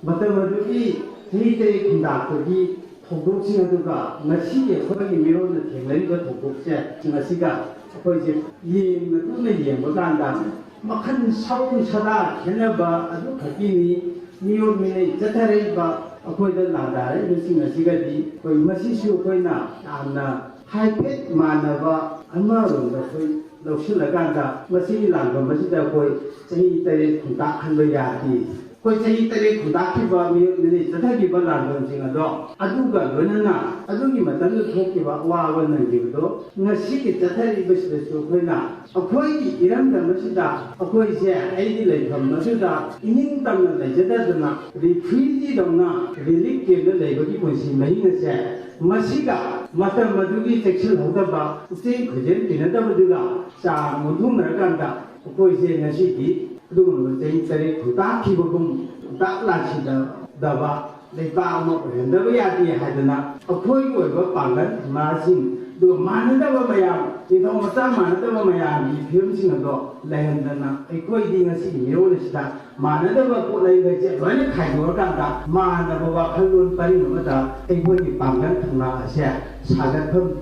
ꯃꯇꯝ ꯑꯗꯨꯒꯤ ꯆꯍꯤ ꯇꯔꯦꯠ ꯈꯨꯟꯇꯥꯛꯄꯒꯤ ꯊꯧꯗꯣꯛꯁꯤꯡ ꯑꯗꯨꯒ ꯉꯁꯤꯒꯤ ꯑꯩꯈꯣꯏꯒꯤ ꯃꯤꯔꯣꯟꯅ ꯊꯦꯡꯅꯔꯤꯕ ꯊꯧꯗꯣꯛꯁꯦ, ꯁꯤꯡ ꯑꯁꯤꯒ ꯑꯩꯈꯣꯏꯁꯦ ꯌꯦꯡꯅꯗꯨꯅ ꯌꯦꯡꯕ ꯀꯥꯟꯗ ꯃꯈꯜ ꯁꯥꯎꯟ ꯁꯥꯗꯥ ꯈꯦꯠꯅꯕ ꯑꯗꯨ ꯈꯛꯀꯤꯅꯤ꯫ ꯃꯤꯑꯣꯠ ꯃꯤꯅꯩ ꯆꯠꯊꯔꯛꯏꯕ ꯑꯩꯈꯣꯏꯗ ꯂꯥꯟꯗꯥꯔꯛꯏꯕꯁꯤꯡ ꯑꯁꯤꯒꯗꯤ ꯑꯩꯈꯣꯏ ꯃꯁꯤꯁꯨ ꯑꯩꯈꯣꯏꯅ ꯌꯥꯝꯅ ꯍꯥꯏꯐꯦꯠ ꯃꯥꯟꯅꯕ ꯑꯃꯔꯣꯝꯗ ꯑꯩꯈꯣꯏ ꯂꯧꯁꯤꯜꯂꯀꯥꯟꯗ ꯃꯁꯤꯒꯤ ꯂꯥꯟꯐꯝ ꯑꯁꯤꯗ ꯑꯩꯈꯣꯏ ꯆꯍꯤ ꯇꯔꯦꯠ ꯈꯨꯟꯇꯥꯛꯍꯟꯕ ꯌꯥꯗꯦ꯫ ꯑꯩꯈꯣꯏ ꯆꯍꯤ ꯇꯔꯦꯠ ꯈꯨꯟꯇꯥꯛꯈꯤꯕ ꯃꯤꯑꯣꯠ ꯃꯤꯅꯩ ꯆꯠꯊꯈꯤꯕ ꯂꯥꯟꯐꯝꯁꯤꯡ ꯑꯗꯣ ꯑꯗꯨꯒ ꯂꯣꯏꯅꯅ ꯑꯗꯨꯒꯤ ꯃꯇꯝꯗ ꯊꯣꯛꯈꯤꯕ ꯑꯋꯥꯕ ꯅꯪꯈꯤꯕꯗꯣ ꯉꯁꯤꯒꯤ ꯆꯠꯊꯔꯛꯏꯕꯁꯤꯗꯁꯨ ꯑꯩꯈꯣꯏꯅ ꯑꯩꯈꯣꯏꯒꯤ ꯏꯔꯝꯗꯝ ꯑꯁꯤꯗ ꯑꯩꯈꯣꯏꯁꯦ ꯑꯩꯒꯤ ꯂꯩꯐꯝ ꯑꯁꯤꯗ ꯏꯅꯤꯡ ꯇꯝꯅ ꯂꯩꯖꯗꯗꯅ ꯔꯤꯐ꯭ꯌꯨꯖꯤꯗꯧꯅ ꯔꯤꯂꯤꯐ ꯀꯦꯝꯗ ꯂꯩꯕꯒꯤ ꯄꯨꯟꯁꯤ ꯃꯍꯤꯡ ꯑꯁꯦ ꯃꯁꯤꯒ ꯃꯇꯝ ꯑꯗꯨꯒꯤ ꯆꯦꯛꯁꯤꯜꯍꯧꯗꯕ ꯄꯨꯛꯆꯦꯜ ꯈꯣꯏꯖꯦꯜ ꯇꯤꯟꯅꯗꯕꯗꯨꯒ ꯆꯥꯡ ꯑꯣꯟꯊꯣꯛꯅꯔꯀꯥꯟꯗ ꯑꯩꯈꯣꯏꯁꯦ ꯉꯁꯤꯗꯤ ꯑꯗꯨꯒꯨꯝꯂꯕ ꯆꯍꯤ ꯇꯔꯦꯠ ꯈꯨꯟꯇꯥꯛꯈꯤꯕꯒꯨꯝ ꯈꯨꯟꯇꯥꯛ ꯂꯥꯟꯁꯤꯟꯅꯗꯕ ꯂꯩꯕꯥꯛ ꯑꯃ ꯑꯣꯏꯍꯟꯗꯕ ꯌꯥꯗꯦ ꯍꯥꯏꯗꯅ ꯑꯩꯈꯣꯏꯒꯤ ꯑꯣꯏꯕ ꯄꯥꯡꯒꯜ ꯃꯥꯁꯤꯡ, ꯑꯗꯨꯒ ꯃꯥꯟꯅꯗꯕ ꯃꯌꯥꯝ, ꯅꯤꯡꯊꯧ ꯃꯆꯥ ꯃꯥꯟꯅꯗꯕ ꯃꯌꯥꯝꯒꯤ ꯐꯤꯕꯝꯁꯤꯡ ꯑꯗꯣ ꯂꯩꯍꯟꯗꯅ, ꯑꯩꯈꯣꯏꯗꯤ ꯉꯁꯤꯒꯤ ꯃꯤꯔꯣꯜ ꯑꯁꯤꯗ ꯃꯥꯟꯅꯗꯕ ꯄꯣꯠꯂꯩꯈꯩꯁꯦ ꯂꯣꯏꯅ ꯈꯥꯏꯗꯣꯛꯑꯀꯥꯟꯗ ꯃꯥꯟꯅꯕ ꯋꯥꯈꯜꯂꯣꯟ ꯄꯔꯤꯡ ꯑꯃꯗ ꯑꯩꯈꯣꯏꯒꯤ ꯄꯥꯡꯒꯜ ꯊꯧꯅꯥ ꯑꯁꯦ ꯁꯥꯒꯠꯐꯝ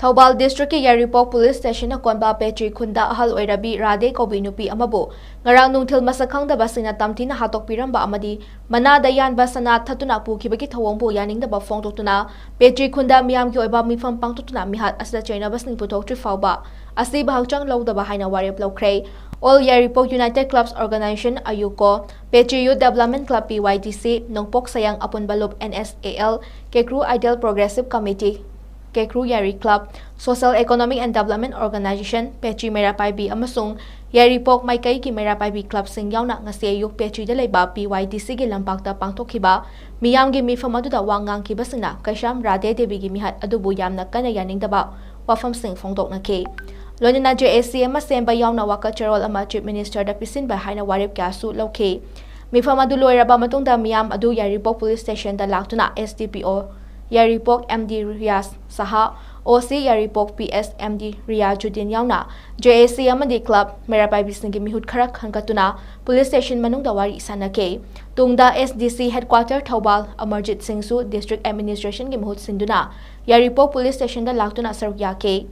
ꯊꯧꯕꯥꯜ ꯗꯤꯁꯇ꯭ꯔꯤꯛꯀꯤ ꯌꯥꯏꯔꯤꯄꯣꯛ ꯄꯨꯂꯤꯁ ꯁ꯭ꯇꯦꯁꯟ ꯑꯀꯣꯟꯕ ꯄꯦꯇ꯭ꯔꯤ ꯈꯨꯟꯗ ꯑꯍꯜ ꯑꯣꯏꯔꯕꯤ ꯔꯥꯙꯦ ꯀꯧꯕꯤ ꯅꯨꯄꯤ ꯑꯃꯕꯨ ꯉꯔꯥꯡ ꯅꯨꯡꯊꯤꯜ ꯃꯁꯛ ꯈꯪꯗꯕꯁꯤꯡꯅ ꯇꯝꯊꯤꯅ ꯍꯥꯠꯇꯣꯛꯄꯤꯔꯝꯕ ꯑꯃꯗꯤ ꯃꯅꯥꯗ ꯌꯥꯟꯕ ꯁꯅꯥ ꯊꯠꯇꯨꯅ ꯄꯨꯈꯤꯕꯒꯤ ꯊꯧꯑꯣꯡꯕꯨ ꯌꯥꯅꯤꯡꯗꯕ ꯐꯣꯡꯗꯣꯛꯇꯨꯅ ꯄꯦꯇ꯭ꯔꯤ ꯈꯨꯟꯗ ꯃꯤꯌꯥꯝꯒꯤ ꯑꯣꯏꯕ ꯃꯤꯐꯝ ꯄꯥꯡꯊꯣꯛꯇꯨꯅ ꯃꯤꯍꯥꯠ ꯑꯁꯤꯗ ꯆꯩꯅꯕꯁꯤꯡ ꯄꯨꯊꯣꯛꯇ꯭ꯔꯤ ꯐꯥꯎꯕ ꯑꯁꯤꯕ ꯍꯛꯆꯥꯡ ꯂꯧꯗꯕ ꯍꯥꯏꯅ ꯋꯥꯔꯦꯞ ꯂꯧꯈ꯭ꯔꯦ꯫ All Yairipok United Clubs Organization, ꯑꯌꯨꯀꯣ, Petri Youth Development Club, P Y D C, ꯅꯣꯡꯄꯣꯛ ꯁꯌꯥꯡ ꯑꯄꯨꯟꯕ ꯂꯨꯞ, N S A L, Kekru Ideal Progressive Committee, Kekru Yairi club, Social Economic and Development Organization, ꯄꯦꯇ꯭ꯔꯤ ꯃꯩꯔꯥ ꯄꯥꯏꯕꯤ ꯑꯃꯁꯨꯡ ꯌꯥꯏꯔꯤꯄꯣꯛ ꯃꯥꯏꯀꯩꯒꯤ ꯃꯩꯔꯥ ꯄꯥꯏꯕꯤ ꯀ꯭ꯂꯕꯁꯤꯡ ꯌꯥꯎꯅ ꯉꯁꯤ ꯑꯌꯨꯛ ꯄꯦꯇ꯭ꯔꯤꯗ ꯂꯩꯕ P Y D Cꯒꯤ ꯂꯝꯄꯥꯛꯇ ꯄꯥꯡꯊꯣꯛꯈꯤꯕ ꯃꯤꯌꯥꯝꯒꯤ ꯃꯤꯐꯝ ꯑꯗꯨꯗ ꯋꯥ ꯉꯥꯡꯈꯤꯕꯁꯤꯡꯅ ꯀꯩꯁꯥꯝ ꯔꯥꯙꯦ ꯗꯦꯕꯤꯒꯤ ꯃꯤꯍꯥꯠ ꯑꯗꯨꯕꯨ ꯌꯥꯝꯅ ꯀꯟꯅ ꯌꯥꯅꯤꯡꯗꯕ ꯋꯥꯐꯝꯁꯤꯡ ꯐꯣꯡꯗꯣꯛꯅꯈꯤ꯫ ꯂꯣꯏꯅꯅ J A C ꯑꯃ ꯁꯦꯝꯕ ꯌꯥꯎꯅ ꯋꯥꯀꯠ ꯆꯦꯔꯣꯜ ꯑꯃ ꯆꯤꯐ ꯃꯤꯅꯤꯁꯇꯔꯗ ꯄꯤꯁꯤꯟꯕ ꯍꯥꯏꯅ ꯋꯥꯔꯦꯞ ꯀꯌꯥꯁꯨ ꯂꯧꯈꯤ꯫ ꯃꯤꯐꯝ ꯑꯗꯨ ꯂꯣꯏꯔꯕ ꯃꯇꯨꯡꯗ ꯃꯤꯌꯥꯝ ꯑꯗꯨ ꯌꯥꯏꯔꯤꯄꯣꯛ ꯄꯨꯂꯤꯁ ꯁ꯭ꯇꯦꯁꯟꯗ ꯂꯥꯛꯇꯨꯅ S D P O ꯌꯥꯏꯔꯤꯄꯣꯛ M D ꯔꯤꯌꯥꯖ ꯁꯍꯥ, O C ꯌꯥꯏꯔꯤꯄꯣꯛ P S M D Riyazuddin ꯌꯥꯎꯅ J A C ꯑꯃꯗꯤ ꯀ꯭ꯂꯕ ꯃꯩꯔꯥ ꯄꯥꯏꯕꯤꯁꯤꯡꯒꯤ ꯃꯤꯍꯨꯠ ꯈꯔ ꯈꯟꯒꯠꯇꯨꯅ ꯄꯨꯂꯤꯁ ꯁ꯭ꯇꯦꯁꯟ ꯃꯅꯨꯡꯗ ꯋꯥꯔꯤ ꯁꯥꯟꯅꯈꯤ꯫ ꯇꯨꯡꯗ S D C headquarter Thoubal Amarjeet ꯁꯤꯡꯁꯨ district administrationꯒꯤ ꯃꯍꯨꯠ ꯁꯤꯟꯗꯨꯅ ꯌꯥꯏꯔꯤꯄꯣꯛ ꯄꯨꯂꯤꯁ ꯁ꯭ꯇꯦꯁꯟꯗ ꯂꯥꯛꯇꯨꯅ ꯁꯔꯨꯛ ꯌꯥꯈꯤ꯫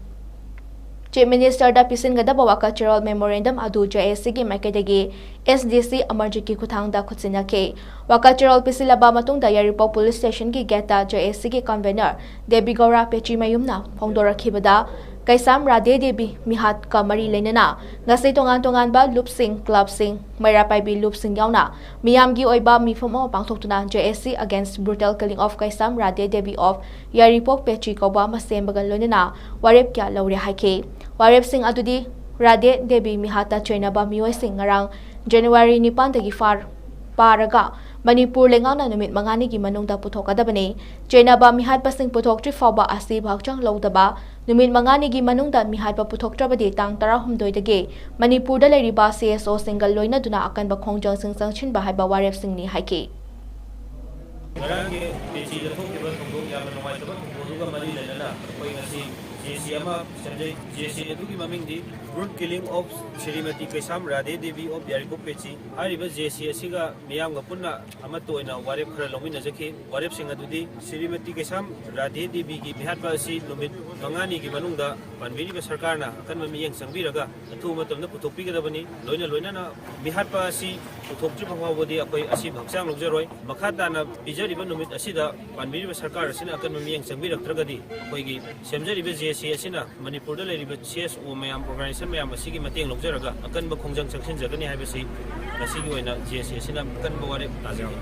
ꯆꯤꯐ ꯃꯤꯅꯤꯁꯇꯔꯗ ꯄꯤꯁꯤꯟꯒꯗꯕ ꯋꯥꯀꯠ ꯆꯦꯔꯣꯜ memorandum ꯑꯗꯨ J A Cꯒꯤ ꯃꯥꯏꯀꯩꯗꯒꯤ S D C ꯑꯃꯔꯖꯤꯠꯀꯤ ꯈꯨꯠꯊꯥꯡꯗ ꯈꯨꯠꯁꯤꯟꯅꯈꯤ꯫ ꯋꯥꯀꯠ ꯆꯦꯔꯣꯜ ꯄꯤꯁꯤꯜꯂꯕ ꯃꯇꯨꯡꯗ ꯌꯥꯏꯔꯤꯄꯣꯛ ꯄꯨꯂꯤꯁ ꯁ꯭ꯇꯦꯁꯟꯒꯤ ꯒꯦꯠꯇ J A Cꯒꯤ convener ꯗꯦꯕꯤ ꯒꯧꯔꯥ ꯄꯦꯆꯤꯃꯌꯨꯝꯅ ꯐꯣꯡꯗꯣꯔꯛꯈꯤꯕꯗ, ꯀꯩꯁꯥꯝ ꯔꯥꯙꯦ ꯗꯦꯕꯤ ꯃꯤꯍꯥꯠꯀ ꯃꯔꯤ ꯂꯩꯅꯅ ꯉꯁꯤ ꯇꯣꯉꯥꯟ ꯇꯣꯉꯥꯟꯕ ꯂꯨꯞꯁꯤꯡ, ꯀ꯭ꯂꯕꯁꯤꯡ, ꯃꯩꯔꯥ ꯄꯥꯏꯕꯤ ꯂꯨꯞꯁꯤꯡ ꯌꯥꯎꯅ ꯃꯤꯌꯥꯝꯒꯤ ꯑꯣꯏꯕ ꯃꯤꯐꯝ ꯑꯃ ꯄꯥꯡꯊꯣꯛꯇꯨꯅ J A C against brutal killing of Keisham Radhe Devi of ꯌꯥꯏꯔꯤꯄꯣꯛ ꯄꯦꯆꯤ ꯀꯧꯕ ꯑꯃ ꯁꯦꯝꯕꯒ ꯂꯣꯏꯅꯅ ꯋꯥꯔꯦꯞ ꯀꯌꯥ ꯂꯧꯔꯦ ꯍꯥꯏꯈꯤ꯫ ꯋꯥꯔꯦꯞꯁꯤꯡ ꯑꯗꯨꯗꯤ ꯔꯥꯙꯦ ꯗꯦꯕꯤ ꯃꯤꯍꯥꯠꯇ ꯆꯩꯅꯕ ꯃꯤꯑꯣꯏꯁꯤꯡ ꯉꯔꯥꯡ ꯖꯅꯋꯥꯔꯤ ꯅꯤꯄꯥꯟꯗꯒꯤ ꯐꯥꯔ-, ꯄꯥꯔꯒ ꯃꯅꯤꯄꯨꯔ ꯂꯩꯉꯥꯛꯅ ꯅꯨꯃꯤꯠ ꯃꯉꯥꯅꯤꯒꯤ ꯃꯅꯨꯡꯗ ꯄꯨꯊꯣꯛꯀꯗꯕꯅꯤ꯫ ꯆꯩꯅꯕ ꯃꯤꯍꯥꯠꯄꯁꯤꯡ ꯄꯨꯊꯣꯛꯇ꯭ꯔꯤ ꯐꯥꯎꯕ ꯑꯁꯤꯕ ꯍꯛꯆꯥꯡ ꯂꯧꯗꯕ ꯅꯨꯃꯤꯠ ꯃꯉꯥꯅꯤꯒꯤ ꯃꯅꯨꯡꯗ ꯃꯤꯍꯥꯠꯄ ꯄꯨꯊꯣꯛꯇ꯭ꯔꯕꯗꯤ ꯇꯥꯡ ꯇꯔꯥꯍꯨꯝꯗꯣꯏꯗꯒꯤ ꯃꯅꯤꯄꯨꯔꯗ ꯂꯩꯔꯤꯕ ꯁꯤ ꯑꯦꯁ ꯑꯣꯁꯤꯡꯒ ꯂꯣꯏꯅꯗꯨꯅ ꯑꯀꯟꯕ ꯈꯣꯡꯖꯪꯁꯤꯡ ꯆꯪꯁꯤꯟꯕ ꯍꯥꯏꯕ ꯋꯥꯔꯦꯞꯁꯤꯡꯅꯤ ꯍꯥꯏꯈꯤ꯫ ꯉꯔꯥꯡꯒꯤ ꯄꯦꯆꯤꯗ ꯊꯣꯛꯈꯤꯕ ꯊꯧꯗꯣꯛ, ꯌꯥꯝꯅ ꯅꯨꯡꯉꯥꯏꯇꯕ ꯊꯧꯗꯣꯛ ꯑꯗꯨꯒ ꯃꯔꯤ ꯂꯩꯅꯅ ꯑꯩꯈꯣꯏ ꯉꯁꯤ ꯖꯦ ꯑꯦ ꯁꯤ ꯑꯃ ꯁꯦꯝꯖꯩ꯫ ꯖꯦ ꯑꯦ ꯁꯤ ꯑꯗꯨꯒꯤ ꯃꯃꯤꯡꯗꯤ Brute Killing of Srimati Kaisham Radhe Devi of ꯌꯥꯏꯔꯤꯄꯣꯛ ꯄꯦꯆꯤ꯫ ꯍꯥꯏꯔꯤꯕ ꯖꯦ ꯑꯦ ꯁꯤ ꯑꯁꯤꯒ ꯃꯤꯌꯥꯝꯒ ꯄꯨꯟꯅ ꯑꯃꯠꯇ ꯑꯣꯏꯅ ꯋꯥꯔꯦꯞ ꯈꯔ ꯂꯧꯃꯤꯟꯅꯖꯈꯤ꯫ ꯋꯥꯔꯦꯞꯁꯤꯡ ꯑꯗꯨꯗꯤ ꯁ꯭ꯔꯤꯃꯇꯤ ꯀꯩꯁꯥꯝ ꯔꯥꯙꯦ ꯗꯦꯕꯤꯒꯤ ꯃꯤꯍꯥꯠꯄ ꯑꯁꯤ ꯅꯨꯃꯤꯠ ꯃꯉꯥꯅꯤꯒꯤ ꯃꯅꯨꯡꯗ ꯄꯥꯟꯕꯤꯔꯤꯕ ꯁꯔꯀꯥꯔꯅ ꯑꯀꯟꯕ ꯃꯤꯠꯌꯦꯡ ꯆꯪꯕꯤꯔꯒ ꯑꯊꯨꯕ ꯃꯇꯝꯗ ꯄꯨꯊꯣꯛꯄꯤꯒꯗꯕꯅꯤ꯫ ꯂꯣꯏꯅ ꯂꯣꯏꯅꯅ ꯃꯤꯍꯥꯠꯄ ꯑꯁꯤ ꯄꯨꯊꯣꯛꯇ꯭ꯔꯤꯕ ꯐꯥꯎꯕꯗꯤ ꯑꯩꯈꯣꯏ ꯑꯁꯤꯕ ꯍꯛꯆꯥꯡ ꯂꯧꯖꯔꯣꯏ꯫ ꯃꯈꯥ ꯇꯥꯅ ꯄꯤꯖꯔꯤꯕ ꯅꯨꯃꯤꯠ ꯑꯁꯤꯗ ꯄꯥꯟꯕꯤꯔꯤꯕ ꯁꯔꯀꯥꯔ ꯑꯁꯤꯅ ꯑꯀꯟꯕ ꯃꯤꯠꯌꯦꯡ ꯆꯪꯕꯤꯔꯛꯇ꯭ꯔꯒꯗꯤ ꯑꯩꯈꯣꯏꯒꯤ ꯁꯦꯝꯖꯔꯤꯕ ꯖꯦ ꯑꯦ ꯁꯤ ꯑꯁꯤꯅ ꯃꯅꯤꯄꯨꯔꯗ ꯂꯩꯔꯤꯕ ꯁꯤ ꯑꯦꯁ ꯑꯣ ꯃꯌꯥꯝ, ꯑꯣꯔꯒꯅꯥꯏꯖꯦꯁꯟ ꯃꯌꯥꯝ ꯑꯁꯤꯒꯤ ꯃꯇꯦꯡ ꯂꯧꯖꯔꯒ ꯑꯀꯟꯕ ꯈꯣꯡꯖꯪ ꯆꯪꯁꯤꯟꯖꯒꯅꯤ ꯍꯥꯏꯕꯁꯤ ꯉꯁꯤꯒꯤ ꯑꯣꯏꯅ ꯖꯦ ꯑꯦ ꯁꯤ ꯑꯁꯤꯅ ꯑꯀꯟꯕ ꯋꯥꯔꯦꯞ ꯇꯥꯖꯔꯤ꯫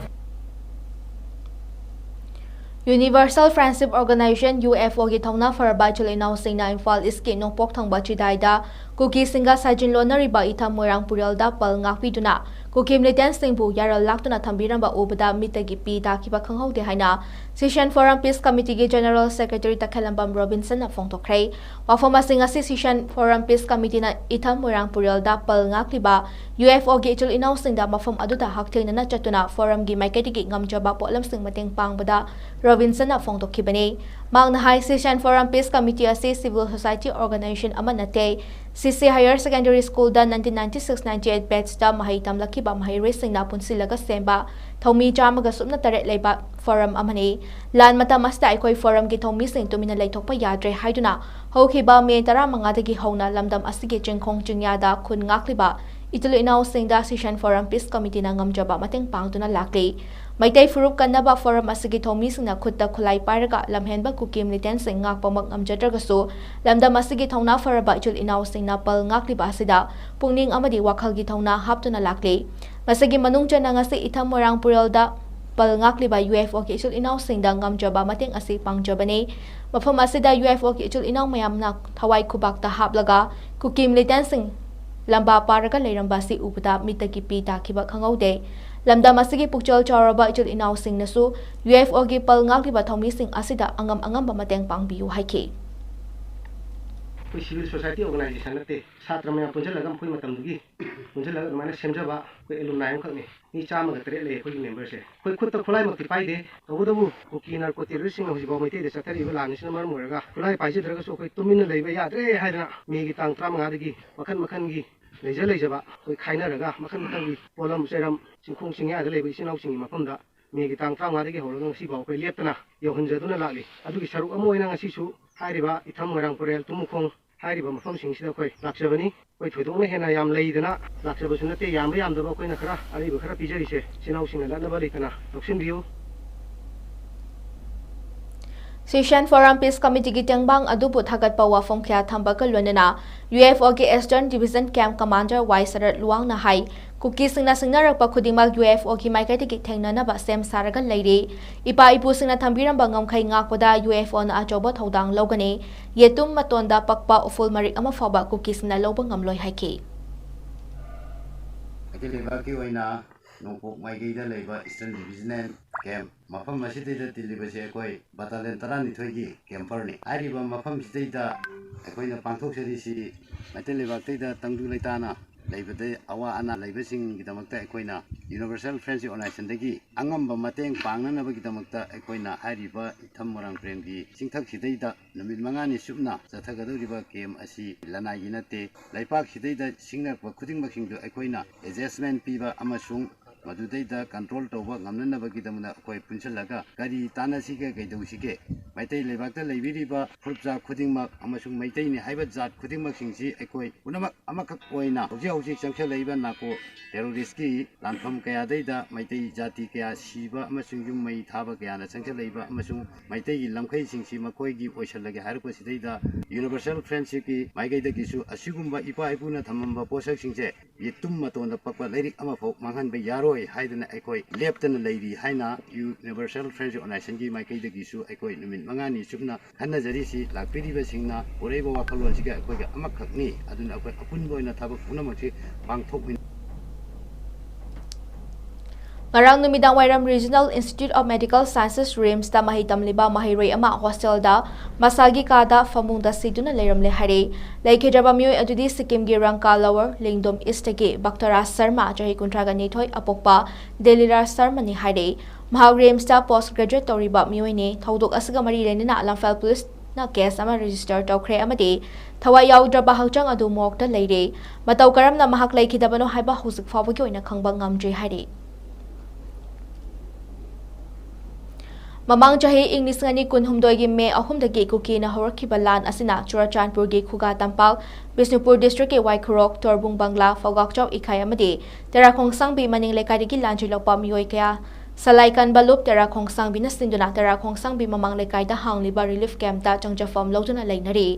Universal Friendship Organization, U F ꯑꯣꯒꯤ ꯊꯧꯅꯥ ꯐꯔꯕ ꯏꯆꯤꯜ ꯏꯅꯥꯎꯁꯤꯡꯅ ꯏꯝꯐꯥꯜ ꯏꯁꯀꯤ ꯅꯣꯡꯄꯣꯛ ꯊꯪꯕ ꯆꯤꯗꯥꯏꯗ ꯀꯨꯀꯤꯁꯤꯡꯒ ꯁꯥꯖꯤꯟ ꯂꯣꯟꯅꯔꯤꯕ ꯏꯊꯝ ꯃꯣꯏꯔꯥꯡ ꯄꯨꯔꯦꯜꯗ ꯄꯜ ꯉꯥꯛꯄꯤꯗꯨꯅ ꯀꯨꯀꯤ ꯃꯤꯂꯤꯇꯦꯟꯁꯤꯡꯕꯨ ꯌꯥꯔꯜ ꯂꯥꯛꯇꯨꯅ ꯊꯝꯕꯤꯔꯝꯕ ꯎꯕꯗ ꯃꯤꯠꯇꯒꯤ ꯄꯤ ꯇꯥꯈꯤꯕ ꯈꯪꯍꯧꯗꯦ ꯍꯥꯏꯅ Session Forum Peace Committeeꯒꯤ General Secretary ꯇꯈꯦꯜꯂꯝꯕꯝ ꯔꯣꯕꯤꯟꯁꯟꯅ ꯐꯣꯡꯗꯣꯛꯈ꯭ꯔꯦ꯫ ꯋꯥꯐꯝ ꯑꯁꯤꯡ ꯑꯁꯤ Session Forum Peace Committeeꯅ ꯏꯊꯝ ꯃꯣꯏꯔꯥꯡ ꯄꯨꯔꯦꯜꯗ ꯄꯜ ꯉꯥꯛꯂꯤꯕ ꯌꯨ ꯑꯦꯐ ꯑꯣꯒꯤ ꯏꯆꯤꯜ ꯏꯅꯥꯎꯁꯤꯡꯗ ꯃꯐꯝ ꯑꯗꯨꯗ ꯍꯛꯊꯦꯡꯅꯅ ꯆꯠꯇꯨꯅ Forumꯒꯤ ꯃꯥꯏꯀꯩꯗꯒꯤ ꯉꯝꯖꯕ ꯄꯣꯠꯂꯝꯁꯤꯡ ꯃꯇꯦꯡ ꯄꯥꯡꯕꯗ ꯔꯣꯕꯤꯟꯁꯟꯅ ꯐꯣꯡꯗꯣꯛꯈꯤꯕꯅꯤ꯫ ꯃꯍꯥꯛꯅ ꯍꯥꯏ, Session Forum Peace Committee ꯑꯁꯤ civil society organization ꯑꯃ ꯅꯠꯇꯦ꯫ ꯁꯤꯁꯤ Higher Secondary Schoolꯗ nineteen ninety six ninety eight batchꯇ ꯃꯍꯩ ꯇꯝꯂꯛꯈꯤꯕ ꯃꯍꯩꯔꯣꯏꯁꯤꯡꯅ ꯄꯨꯟꯁꯤꯜꯂꯒ ꯁꯦꯝꯕ ꯊꯧꯃꯤ ꯆꯥꯝꯃꯒ ꯁꯨꯞꯅ ꯇꯔꯦꯠ ꯂꯩꯕ Forum ꯑꯃꯅꯤ꯫ ꯂꯥꯟ ꯃꯇꯝ ꯑꯁꯤꯗ ꯑꯩꯈꯣꯏ Forumꯒꯤ ꯊꯧꯃꯤꯁꯤꯡ ꯇꯨꯃꯤꯟꯅ ꯂꯩꯊꯣꯛꯄ ꯌꯥꯗ꯭ꯔꯦ ꯍꯥꯏꯗꯨꯅ ꯍꯧꯈꯤꯕ ꯃꯦ ꯇꯔꯥꯃꯉꯥꯗꯒꯤ ꯍꯧꯅ ꯂꯝꯗꯝ ꯑꯁꯤꯒꯤ ꯆꯤꯡꯈꯣꯡ ꯆꯤꯡꯌꯥꯗ ꯈꯨꯟ ꯉꯥꯛꯂꯤꯕ ꯏꯆꯤꯜ ꯏꯅꯥꯎꯁꯤꯡꯗ Session Forum Peace Committeeꯅ ꯉꯝꯖꯕ ꯃꯇꯦꯡ ꯄꯥꯡꯗꯨꯅ ꯂꯥꯛꯂꯤ꯫ ꯃꯩꯇꯩ ꯐꯨꯔꯨꯞ ꯀꯟꯅꯕ Forum ꯑꯁꯤꯒꯤ ꯊꯧꯃꯤꯁꯤꯡꯅ ꯈꯨꯠꯇ ꯈꯨꯠꯂꯥꯏ ꯄꯥꯏꯔꯒ ꯂꯝꯍꯦꯟꯕ ꯀꯨꯀꯤ ꯃꯤꯂꯤꯇꯦꯟꯁꯤꯡ ꯉꯥꯛꯄꯃꯛ ꯉꯝꯖꯗ꯭ꯔꯒꯁꯨ, ꯂꯝꯗꯝ ꯑꯁꯤꯒꯤ ꯊꯧꯅꯥ ꯐꯔꯕ ꯏꯆꯤꯜ ꯏꯅꯥꯎꯁꯤꯡꯅ ꯄꯜ ꯉꯥꯛꯂꯤꯕ ꯑꯁꯤꯗ ꯄꯨꯛꯅꯤꯡ ꯑꯃꯗꯤ ꯋꯥꯈꯜꯒꯤ ꯊꯧꯅꯥ ꯍꯥꯞꯇꯨꯅ ꯂꯥꯛꯂꯤ꯫ ꯃꯁꯤꯒꯤ ꯃꯅꯨꯡ ꯆꯟꯅ ꯉꯁꯤ ꯏꯊꯝ ꯃꯣꯏꯔꯥꯡ ꯄꯨꯔꯦꯜꯗ ꯄꯜ ꯉꯥꯛꯂꯤꯕ ꯌꯨ ꯑꯦꯐ ꯑꯣꯒꯤ ꯏꯆꯤꯜ ꯏꯅꯥꯎꯁꯤꯡꯗ ꯉꯝꯖꯕ ꯃꯇꯦꯡ ꯑꯁꯤ ꯄꯥꯡꯖꯕꯅꯤ꯫ ꯃꯐꯝ ꯑꯁꯤꯗ ꯌꯨ ꯑꯦꯐ ꯑꯣꯒꯤ ꯏꯆꯤꯜ ꯏꯅꯥꯎ ꯃꯌꯥꯝꯅ ꯊꯋꯥꯏ ꯈꯨꯕꯥꯛꯇ ꯍꯥꯞꯂꯒ ꯀꯨꯀꯤ ꯃꯤꯂꯤꯇꯦꯟꯁꯤꯡ ꯂꯝꯕꯥ ꯄꯥꯔꯒ ꯂꯩꯔꯝꯕ ꯑꯁꯤ ꯎꯕꯗ ꯃꯤꯠꯇꯒꯤ ꯄꯤ ꯇꯥꯈꯤꯕ ꯈꯪꯍꯧꯗꯦ꯫ ꯂꯝꯗꯝ ꯑꯁꯤꯒꯤ ꯄꯨꯛꯆꯦꯜ ꯆꯥꯎꯔꯕ ꯏꯆꯤꯜ ꯏꯅꯥꯎꯁꯤꯡꯅꯁꯨ ꯌꯨ ꯑꯦꯐ ꯑꯣꯒꯤ ꯄꯜ ꯉꯥꯛꯂꯤꯕ ꯊꯧꯃꯤꯁꯤꯡ ꯑꯁꯤꯗ ꯑꯉꯝ ꯑꯉꯝꯕ ꯃꯇꯦꯡ ꯄꯥꯡꯕꯤꯌꯨ ꯍꯥꯏꯈꯤ꯫ ꯑꯩꯈꯣꯏ civil society organization ꯅꯠꯇꯦ, ꯁꯥꯇ꯭ꯔ ꯃꯌꯥꯝ ꯄꯨꯟꯁꯤꯜꯂꯒ ꯃꯈꯣꯏ ꯃꯇꯝꯗꯨꯒꯤ ꯄꯨꯟꯁꯤꯜꯂꯒ ꯑꯗꯨꯃꯥꯏꯅ ꯁꯦꯝꯖꯕ ꯑꯩꯈꯣꯏ alumni ꯑꯃꯈꯛꯅꯤ꯫ ꯃꯤ ꯆꯥꯝꯃꯒ ꯇꯔꯦꯠ ꯂꯩ ꯑꯩꯈꯣꯏꯒꯤ memberꯁꯦ꯫ ꯑꯩꯈꯣꯏ ꯈꯨꯠꯇ ꯈꯨꯠꯂꯥꯏꯃꯛꯇꯤ ꯄꯥꯏꯗꯦ, ꯇꯧꯕꯇꯕꯨ ꯀꯨꯀꯤ narco terroristꯁꯤꯡꯅ ꯍꯧꯖꯤꯛꯐꯥꯎ ꯃꯩꯇꯩꯗ ꯆꯠꯊꯔꯤꯕ ꯂꯥꯟ ꯑꯁꯤꯅ ꯃꯔꯝ ꯑꯣꯏꯔꯒ ꯈꯨꯠꯂꯥꯏ ꯄꯥꯏꯖꯗ꯭ꯔꯒꯁꯨ ꯑꯩꯈꯣꯏ ꯇꯨꯃꯤꯟꯅ ꯂꯩꯕ ꯌꯥꯗ꯭ꯔꯦ ꯍꯥꯏꯗꯅ ꯃꯦꯒꯤ ꯇꯥꯡ ꯇꯔꯥꯃꯉꯥꯗꯒꯤ ꯃꯈꯟ ꯃꯈꯟꯒꯤ ꯂꯩꯖ ꯂꯩꯖꯕ ꯑꯩꯈꯣꯏ ꯈꯥꯏꯅꯔꯒ ꯃꯈꯟ ꯃꯈꯟꯒꯤ ꯄꯣꯠꯂꯝ ꯆꯩꯔꯝ ꯆꯤꯡꯈꯣꯡ ꯆꯤꯡꯌꯥꯗ ꯂꯩꯕ ꯏꯆꯤꯜ ꯏꯅꯥꯎꯁꯤꯡꯒꯤ ꯃꯐꯝꯗ ꯃꯦꯒꯤ ꯇꯥꯡ ꯇꯔꯥꯃꯉꯥꯗꯒꯤ ꯍꯧꯔꯒ ꯉꯁꯤꯐꯥꯎ ꯑꯩꯈꯣꯏ ꯂꯦꯞꯇꯅ ꯌꯧꯍꯟꯖꯗꯨꯅ ꯂꯥꯛꯂꯤ꯫ ꯑꯗꯨꯒꯤ ꯁꯔꯨꯛ ꯑꯃ ꯑꯣꯏꯅ ꯉꯁꯤꯁꯨ ꯍꯥꯏꯔꯤꯕ ꯏꯊꯝ ꯃꯣꯏꯔꯥꯡ ꯄꯔꯦꯜ ꯇꯨꯃꯨꯈꯣꯡ ꯍꯥꯏꯔꯤꯕ ꯃꯐꯝꯁꯤꯡꯁꯤꯗ ꯑꯩꯈꯣꯏ ꯂꯥꯛꯆꯕꯅꯤ꯫ ꯑꯩꯈꯣꯏ ꯊꯣꯏꯗꯣꯛꯅ ꯍꯦꯟꯅ ꯌꯥꯝ ꯂꯩꯗꯅ ꯂꯥꯛꯆꯕꯁꯨ ꯅꯠꯇꯦ, ꯌꯥꯝꯕ ꯌꯥꯝꯗꯕ ꯑꯩꯈꯣꯏꯅ ꯈꯔ ꯑꯔꯩꯕ ꯈꯔ ꯄꯤꯖꯔꯤꯁꯦ ꯏꯆꯤꯜ ꯏꯅꯥꯎꯁꯤꯡꯅ ꯂꯠꯅꯕ ꯂꯩꯇꯅ ꯂꯧꯁꯤꯟꯕꯤꯌꯨ꯫ Session Forum Peace Committeeꯒꯤ ꯇꯦꯡꯕꯥꯡ ꯑꯗꯨꯕꯨ ꯊꯥꯒꯠꯄ ꯋꯥꯐꯝ ꯀꯌꯥ ꯊꯝꯕꯒ ꯂꯣꯏꯅꯅ UFOꯒꯤ Eastern Division Camp Commander ꯋꯥꯏ ꯁꯔꯠ ꯂꯨꯋꯥꯡꯅ ꯍꯥꯏ, ꯀꯨꯀꯤꯁꯤꯡꯅ ꯁꯤꯡꯅꯔꯛꯄ ꯈꯨꯗꯤꯡꯃꯛ UFOꯒꯤ ꯃꯥꯏꯀꯩꯗꯒꯤ ꯊꯦꯡꯅꯅꯕ ꯁꯦꯝ ꯁꯥꯔꯒ ꯂꯩꯔꯤ꯫ ꯏꯄꯥ ꯏꯄꯨꯁꯤꯡꯅ ꯊꯝꯕꯤꯔꯝꯕ ꯉꯝꯈꯩ ꯉꯥꯛꯄꯗ UFOꯅ ꯑꯆꯧꯕ ꯊꯧꯗꯥꯡ ꯂꯧꯒꯅꯤ꯫ ꯌꯦꯇꯨꯝ ꯃꯇꯣꯟꯗ ꯄꯛꯄ ꯎꯐꯨꯜ ꯃꯔꯤꯛ ꯑꯃ ꯐꯥꯎꯕ ꯀꯨꯀꯤꯁꯤꯡꯅ ꯂꯧꯕ ꯉꯝꯂꯣꯏ ꯍꯥꯏꯈꯤ꯫ ꯃꯩꯇꯩ ꯂꯩꯕꯥꯛꯀꯤ ꯑꯣꯏꯅ ꯅꯣꯡꯄꯣꯛ ꯃꯥꯏꯀꯩꯗ ꯂꯩꯕ Eastern Divisional Camp ꯃꯐꯝ ꯑꯁꯤꯗꯩꯗ ꯇꯤꯜꯂꯤꯕꯁꯦ ꯑꯩꯈꯣꯏ battalion ꯇꯔꯥꯅꯤꯊꯣꯏꯒꯤ camperꯅꯤ꯫ ꯍꯥꯏꯔꯤꯕ ꯃꯐꯝꯁꯤꯗꯩꯗ ꯑꯩꯈꯣꯏꯅ ꯄꯥꯡꯊꯣꯛꯆꯔꯤꯁꯤ ꯃꯩꯇꯩ ꯂꯩꯕꯥꯛꯇꯩꯗ ꯇꯪꯗꯨ ꯂꯩꯇꯥꯅ ꯂꯩꯕꯗ ꯑꯋꯥ ꯑꯅꯥ ꯂꯩꯕꯁꯤꯡꯒꯤꯗꯃꯛꯇ ꯑꯩꯈꯣꯏꯅ Universal Friendship Organizationꯗꯒꯤ ꯑꯉꯝꯕ ꯃꯇꯦꯡ ꯄꯥꯡꯅꯅꯕꯒꯤꯗꯃꯛꯇ ꯑꯩꯈꯣꯏꯅ ꯍꯥꯏꯔꯤꯕ ꯏꯊꯝ ꯃꯣꯏꯔꯥꯡ ꯄꯔꯦꯜꯒꯤ ꯆꯤꯡꯊꯛꯁꯤꯗꯩꯗ ꯅꯨꯃꯤꯠ ꯃꯉꯥꯅꯤ ꯆꯨꯞꯅ ꯆꯠꯊꯒꯗꯧꯔꯤꯕ camp ꯑꯁꯤ ꯂꯅꯥꯏꯒꯤ ꯅꯠꯇꯦ꯫ ꯂꯩꯄꯥꯛꯁꯤꯗꯩꯗ ꯁꯤꯡꯅꯔꯛꯄ ꯈꯨꯗꯤꯡꯃꯛꯁꯤꯡꯗꯨ ꯑꯩꯈꯣꯏꯅ adjustment ꯄꯤꯕ ꯑꯃꯁꯨꯡ ꯃꯗꯨꯗꯩꯗ control ꯇꯧꯕ ꯉꯝꯅꯅꯕꯒꯤꯗꯃꯛꯇ ꯑꯩꯈꯣꯏ ꯄꯨꯟꯁꯤꯜꯂꯒ ꯀꯔꯤ ꯇꯥꯟꯅꯁꯤꯒꯦ, ꯀꯩꯗꯧꯁꯤꯒꯦ, ꯃꯩꯇꯩ ꯂꯩꯕꯥꯛꯇ ꯂꯩꯕꯤꯔꯤꯕ ꯐꯨꯔꯨꯞ ꯖꯥꯠ ꯈꯨꯗꯤꯡꯃꯛ ꯑꯃꯁꯨꯡ ꯃꯩꯇꯩꯅꯤ ꯍꯥꯏꯕ ꯖꯥꯠ ꯈꯨꯗꯤꯡꯃꯛꯁꯤꯡꯁꯤ ꯑꯩꯈꯣꯏ ꯄꯨꯝꯅꯃꯛ ꯑꯃꯈꯛ ꯑꯣꯏꯅ ꯍꯧꯖꯤꯛ ꯍꯧꯖꯤꯛ ꯆꯪꯁꯤꯜꯂꯛꯏꯕ narco terroristꯀꯤ ꯂꯥꯟꯐꯝ ꯀꯌꯥꯗꯩꯗ ꯃꯩꯇꯩ ꯖꯥꯇꯤ ꯀꯌꯥ ꯁꯤꯕ ꯑꯃꯁꯨꯡ ꯌꯨꯝ ꯃꯩ ꯊꯥꯕ ꯀꯌꯥꯅ ꯆꯪꯁꯤꯜꯂꯛꯏꯕ ꯑꯃꯁꯨꯡ ꯃꯩꯇꯩꯒꯤ ꯂꯝꯈꯩꯁꯤꯡꯁꯤ ꯃꯈꯣꯏꯒꯤ ꯑꯣꯏꯁꯜꯂꯒꯦ ꯍꯥꯏꯔꯛꯄꯁꯤꯗꯩꯗ Universal Friendshipꯀꯤ ꯃꯥꯏꯀꯩꯗꯒꯤꯁꯨ ꯑꯁꯤꯒꯨꯝꯕ ꯏꯄꯥ ꯏꯄꯨꯅ ꯊꯝꯃꯝꯕ ꯄꯣꯠꯁꯛꯁꯤꯡꯁꯦ ꯌꯦꯇꯨꯝ ꯃꯇꯣꯟꯗ ꯄꯛꯄ ꯂꯩꯔꯤꯛ ꯑꯃꯐꯥꯎ ꯃꯥꯡꯍꯟꯕ ꯌꯥꯔꯣꯏ ꯍꯥꯏꯗꯅ ꯑꯩꯈꯣꯏ ꯂꯦꯞꯇꯅ ꯂꯩꯔꯤ ꯍꯥꯏꯅ Universal Friendship Organizationꯒꯤ ꯃꯥꯏꯀꯩꯗꯒꯤꯁꯨ ꯑꯩꯈꯣꯏ ꯅꯨꯃꯤꯠ ꯃꯉꯥꯅꯤ ꯆꯨꯞꯅ ꯈꯟꯅꯖꯔꯤꯁꯤ꯫ ꯂꯥꯛꯄꯤꯔꯤꯕꯁꯤꯡꯅ ꯄꯨꯔꯛꯏꯕ ꯋꯥꯈꯜꯂꯣꯟꯁꯤꯒ ꯑꯩꯈꯣꯏꯒ ꯑꯃꯈꯛꯅꯤ꯫ ꯑꯗꯨꯅ ꯑꯩꯈꯣꯏ ꯑꯄꯨꯟꯕ ꯑꯣꯏꯅ ꯊꯕꯛ ꯄꯨꯝꯅꯃꯛꯁꯤ ꯄꯥꯡꯊꯣꯛꯃꯤꯟꯅ ꯉꯔꯥꯡ ꯅꯨꯃꯤꯗꯥꯡ ꯋꯥꯏꯔꯝ Regional Institute of Medical Sciences, RIMSꯇ ꯃꯍꯩ ꯇꯝꯂꯤꯕ ꯃꯍꯩꯔꯣꯏ ꯑꯃ ꯍꯣꯁꯇꯦꯜꯗ ꯃꯁꯥꯒꯤ ꯀꯥꯗ ꯐꯃꯨꯡꯗ ꯁꯤꯗꯨꯅ ꯂꯩꯔꯝꯂꯦ ꯍꯥꯏꯔꯦ꯫ ꯂꯩꯈꯤꯗ꯭ꯔꯕ ꯃꯤꯑꯣꯏ ꯑꯗꯨꯗꯤ ꯁꯤꯛꯀꯤꯝꯒꯤ ꯔꯪꯀꯥ ꯂꯋꯔ ꯂꯤꯡꯗꯨꯝ ꯏꯁꯇꯒꯤ ꯕꯛꯇꯔꯥꯖ ꯁꯔꯃ, ꯆꯍꯤ ꯀꯨꯟꯊ꯭ꯔꯥꯒ ꯅꯤꯊꯣꯏ, ꯑꯄꯣꯛꯄ ꯗꯦꯂꯤꯔꯥꯖ ꯁꯔꯃꯅꯤ ꯍꯥꯏꯔꯦ꯫ ꯃꯍꯥꯛ RIMSꯇ post graduate ꯇꯧꯔꯤꯕ ꯃꯤꯑꯣꯏꯅꯤ꯫ ꯊꯧꯗꯣꯛ ꯑꯁꯤꯒ ꯃꯔꯤ ꯂꯩꯅꯅ ꯂꯝꯐꯦꯜ ꯄꯨꯂꯤꯁꯅ case ꯑꯃ register ꯇꯧꯈ꯭ꯔꯦ ꯑꯃꯗꯤ ꯊꯋꯥꯏ ꯌꯥꯎꯗ꯭ꯔꯕ ꯍꯛꯆꯥꯡ ꯑꯗꯨ ꯃꯣꯔꯒꯇ ꯂꯩꯔꯦ꯫ ꯃꯇꯧ ꯀꯔꯝꯅ ꯃꯍꯥꯛ ꯂꯩꯈꯤꯗꯕꯅꯣ ꯍꯥꯏꯕ ꯍꯧꯖꯤꯛ ꯐꯥꯎꯕꯒꯤ ꯑꯣꯏꯅ ꯈꯪꯕ ꯉꯝꯗ꯭ꯔꯤ ꯍꯥꯏꯔꯤ꯫ ꯃꯃꯥꯡ ꯆꯍꯤ ꯏꯪ ꯂꯤꯁꯤꯡ ꯑꯅꯤ ꯀꯨꯟꯍꯨꯝꯗꯣꯏꯒꯤ ꯃꯦ ꯑꯍꯨꯝꯗꯒꯤ ꯀꯨꯀꯤꯅ ꯍꯧꯔꯛꯈꯤꯕ ꯂꯥꯟ ꯑꯁꯤꯅ ꯆꯨꯔꯆꯥꯟꯄꯨꯔꯒꯤ ꯈꯨꯒꯥ ꯇꯝꯄꯥꯛ, ꯕꯤꯁꯅꯨꯄꯨꯔ districtꯀꯤ ꯋꯥꯏꯈꯨꯔꯣꯛ, ꯇꯣꯔꯕꯨꯡ ꯕꯪꯒ꯭ꯂꯥ, ꯐꯧꯒꯥꯛꯆꯥꯎ ꯏꯈꯥꯏ ꯑꯃꯗꯤ ꯇꯦꯔꯥꯈꯣꯡꯁꯥꯡꯕꯤ ꯃꯅꯤꯡ ꯂꯩꯀꯥꯏꯗꯒꯤ ꯂꯥꯟꯖꯦꯜꯂꯛꯄ ꯃꯤꯑꯣꯏ ꯀꯌꯥ ꯁꯂꯥꯏ ꯀꯟꯕ ꯂꯨꯞ ꯇꯦꯔꯥꯈꯣꯡꯁꯥꯡꯕꯤꯅ ꯁꯤꯟꯗꯨꯅ ꯇꯦꯔꯥꯈꯣꯡꯁꯥꯡꯕꯤ ꯃꯃꯥꯡ ꯂꯩꯀꯥꯏꯗ ꯍꯥꯡꯂꯤꯕ relief campꯇ ꯆꯪꯖꯐꯝ ꯂꯧꯗꯨꯅ ꯂꯩꯅꯔꯤ꯫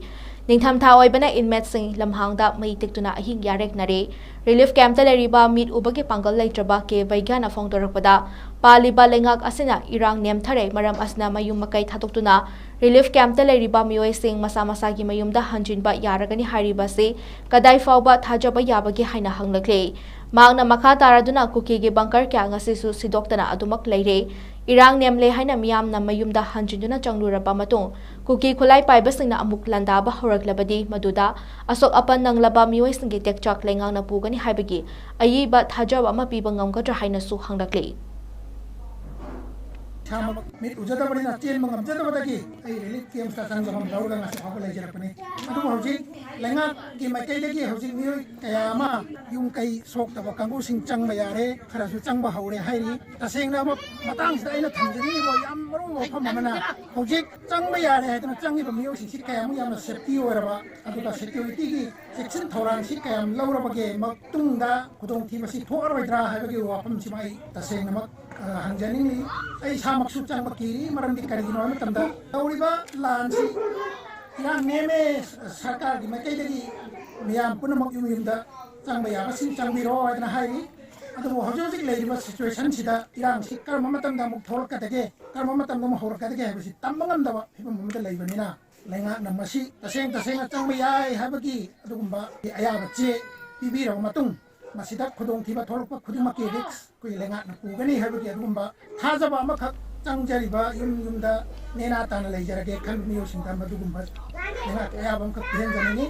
ꯅꯤꯡꯊꯝꯊꯥ ꯑꯣꯏꯕꯅ inmateꯁꯤꯡ ꯂꯝꯍꯥꯡꯗ ꯃꯩ ꯇꯤꯛꯇꯨꯅ ꯑꯍꯤꯡ ꯌꯥꯔꯦꯛꯅꯔꯤ꯫ Relief campꯇ ꯂꯩꯔꯤꯕ ꯃꯤꯠ ꯎꯕꯒꯤ ꯄꯥꯡꯒꯜ ꯂꯩꯇ꯭ꯔꯕ ꯀꯦ ꯕꯩꯒ꯭ꯌꯥꯅ ꯐꯣꯡꯗꯣꯔꯛꯄꯗ, ꯄꯥꯜꯂꯤꯕ ꯂꯩꯉꯥꯛ ꯑꯁꯤꯅ ꯏꯔꯥꯡ ꯅꯦꯝꯊꯔꯦ, ꯃꯔꯝ ꯑꯁꯤꯅ ꯃꯌꯨꯝ ꯃꯀꯩ ꯊꯥꯗꯣꯛꯇꯨꯅ relief campꯇ ꯂꯩꯔꯤꯕ ꯃꯤꯑꯣꯏꯁꯤꯡ ꯃꯁꯥ ꯃꯁꯥꯒꯤ ꯃꯌꯨꯝꯗ ꯍꯟꯖꯤꯟꯕ ꯌꯥꯔꯒꯅꯤ ꯍꯥꯏꯔꯤꯕ ꯑꯁꯤ ꯀꯗꯥꯏ ꯐꯥꯎꯕ ꯊꯥꯖꯕ ꯌꯥꯕꯒꯦ ꯍꯥꯏꯅ ꯍꯪꯂꯛꯂꯤ꯫ ꯃꯍꯥꯛꯅ ꯃꯈꯥ ꯇꯥꯔꯗꯨꯅ ꯀꯨꯀꯤꯒꯤ bunker ꯀꯌꯥ ꯉꯁꯤꯁꯨ ꯁꯤꯗꯣꯛꯇꯅ ꯑꯗꯨꯃꯛ ꯂꯩꯔꯦ꯫ ꯏꯔꯥꯡ ꯅꯦꯝꯂꯦ ꯍꯥꯏꯅ ꯃꯤꯌꯥꯝꯅ ꯃꯌꯨꯝꯗ ꯍꯟꯖꯤꯟꯗꯨꯅ ꯆꯪꯂꯨꯔꯕ ꯃꯇꯨꯡ, ꯀꯨꯀꯤ ꯈꯨꯠꯂꯥꯏ ꯄꯥꯏꯕꯁꯤꯡꯅ ꯑꯃꯨꯛ ꯂꯥꯟꯗꯥꯕ ꯍꯧꯔꯛꯂꯕꯗꯤ, ꯃꯗꯨꯗ ꯑꯁꯣꯛ ꯑꯄꯟ ꯅꯪꯂꯕ ꯃꯤꯑꯣꯏꯁꯤꯡꯒꯤ ꯇꯦꯛꯆꯥꯛ ꯂꯩꯉꯥꯛꯅ ꯄꯨꯒꯅꯤ ꯍꯥꯏꯕꯒꯤ ꯑꯏꯕ ꯊꯥꯖꯕ ꯑꯃ ꯄꯤꯕ ꯉꯝꯒꯗ꯭ꯔꯥ ꯍꯥꯏꯅꯁꯨ ꯍꯪꯂꯛꯂꯤ꯫ ꯏꯁꯥꯃꯛ ꯃꯤꯠ ꯎꯖꯗꯕꯅꯤꯅ ꯆꯦꯟꯕ ꯉꯝꯖꯗꯕꯗꯒꯤ ꯑꯩ relief campꯇ ꯆꯪꯖꯐꯝ ꯂꯧꯔꯒ ꯉꯁꯤ ꯐꯥꯎꯕ ꯂꯩꯖꯔꯛꯄꯅꯤ꯫ ꯑꯗꯨꯕꯨ ꯍꯧꯖꯤꯛ ꯂꯩꯉꯥꯛꯀꯤ ꯃꯥꯏꯀꯩꯗꯒꯤ ꯍꯧꯖꯤꯛ ꯃꯤꯑꯣꯏ ꯀꯌꯥ ꯑꯃ ꯌꯨꯝ ꯀꯩ ꯁꯣꯛꯇꯕ ꯀꯥꯡꯕꯨꯁꯤꯡ ꯆꯪꯕ ꯌꯥꯔꯦ, ꯈꯔꯁꯨ ꯆꯪꯕ ꯍꯧꯔꯦ ꯍꯥꯏꯔꯤ꯫ ꯇꯁꯦꯡꯅ ꯑꯃ ꯃꯇꯥꯡꯁꯤꯗ ꯑꯩꯅ ꯊꯝꯖꯅꯤꯡꯉꯤꯕ ꯌꯥꯝ ꯃꯔꯨꯑꯣꯏꯕ ꯋꯥꯐꯝ ꯑꯃꯅ, ꯍꯧꯖꯤꯛ ꯆꯪꯕ ꯌꯥꯔꯦ ꯍꯥꯏꯗꯨꯅ ꯆꯪꯉꯤꯕ ꯃꯤꯑꯣꯏꯁꯤꯡꯁꯤ ꯀꯌꯥꯃꯨꯛ ꯌꯥꯝꯅ safety ꯑꯣꯏꯔꯕ, ꯑꯗꯨꯒ securityꯒꯤ ꯆꯦꯛꯁꯤꯟ ꯊꯧꯔꯥꯡꯁꯤ ꯀꯌꯥꯝ ꯂꯧꯔꯕꯒꯦ, ꯃꯇꯨꯡꯗ ꯈꯨꯗꯣꯡꯊꯤꯕꯁꯤ ꯊꯣꯛꯑꯔꯣꯏꯗ꯭ꯔꯥ ꯍꯥꯏꯕꯒꯤ ꯋꯥꯐꯝꯁꯤꯃ ꯑꯩ ꯇꯁꯦꯡꯅꯃꯛ, ꯑ, ꯍꯪꯖꯅꯤꯡꯏ꯫ ꯑꯩ ꯏꯁꯥꯃꯛꯁꯨ ꯆꯪꯕ ꯀꯤꯔꯤ꯫ ꯃꯔꯝꯗꯤ ꯀꯔꯤꯒꯤꯅꯣ ꯍꯥꯏꯕ ꯃꯇꯝꯗ, ꯇꯧꯔꯤꯕ ꯂꯥꯟꯁꯤ ꯏꯔꯥꯡ ꯅꯦꯝꯃꯦ, ꯁꯔꯀꯥꯔꯒꯤ ꯃꯥꯏꯀꯩꯗꯒꯤ ꯃꯤꯌꯥꯝ ꯄꯨꯝꯅꯃꯛ ꯌꯨꯝ ꯌꯨꯝꯗ ꯆꯪꯕ ꯌꯥꯕꯁꯤꯡ ꯆꯪꯕꯤꯔꯣ ꯍꯥꯏꯗꯅ ꯍꯥꯏꯔꯤ꯫ ꯑꯗꯨꯕꯨ ꯍꯧꯖꯤꯛ ꯍꯧꯖꯤꯛ ꯂꯩꯔꯤꯕ situationꯁꯤꯗ ꯏꯔꯥꯡꯁꯤ ꯀꯔꯝꯕ ꯃꯇꯝꯗ ꯑꯃꯨꯛ ꯊꯣꯛꯂꯛꯀꯗꯒꯦ, ꯀꯔꯝꯕ ꯃꯇꯝꯗ ꯑꯃꯨꯛ ꯍꯧꯔꯛꯀꯗꯒꯦ ꯍꯥꯏꯕꯁꯤ ꯇꯝꯕ ꯉꯝꯗꯕ ꯐꯤꯕꯝ ꯑꯃꯗ ꯂꯩꯕꯅꯤꯅ, ꯂꯩꯉꯥꯛꯅ ꯃꯁꯤ ꯇꯁꯦꯡ ꯇꯁꯦꯡꯅ ꯆꯪꯕ ꯌꯥꯏ ꯍꯥꯏꯕꯒꯤ ꯑꯗꯨꯒꯨꯝꯕ ꯑꯌꯥꯕ ꯆꯦ ꯄꯤꯕꯤꯔꯕ ꯃꯇꯨꯡ, ꯃꯁꯤꯗ ꯈꯨꯗꯣꯡꯊꯤꯕ ꯊꯣꯛꯂꯛꯄ ꯈꯨꯗꯤꯡꯃꯛꯀꯤ ꯔꯤꯛꯁ ꯑꯩꯈꯣꯏ ꯂꯩꯉꯥꯛꯅ ꯄꯨꯒꯅꯤ ꯍꯥꯏꯕꯒꯤ ꯑꯗꯨꯒꯨꯝꯕ ꯊꯥꯖꯕ ꯑꯃꯈꯛ ꯆꯪꯖꯔꯤꯕ ꯌꯨꯝ ꯌꯨꯝꯗ ꯅꯦꯅꯥ ꯇꯥꯅ ꯂꯩꯖꯔꯒꯦ ꯈꯟꯕ ꯃꯤꯑꯣꯏꯁꯤꯡꯗ ꯃꯗꯨꯒꯨꯝꯕ ꯂꯩꯉꯥꯛꯀꯤ ꯑꯌꯥꯕ ꯑꯃꯈꯛ ꯄꯤꯍꯟꯖꯅꯤꯡꯏ꯫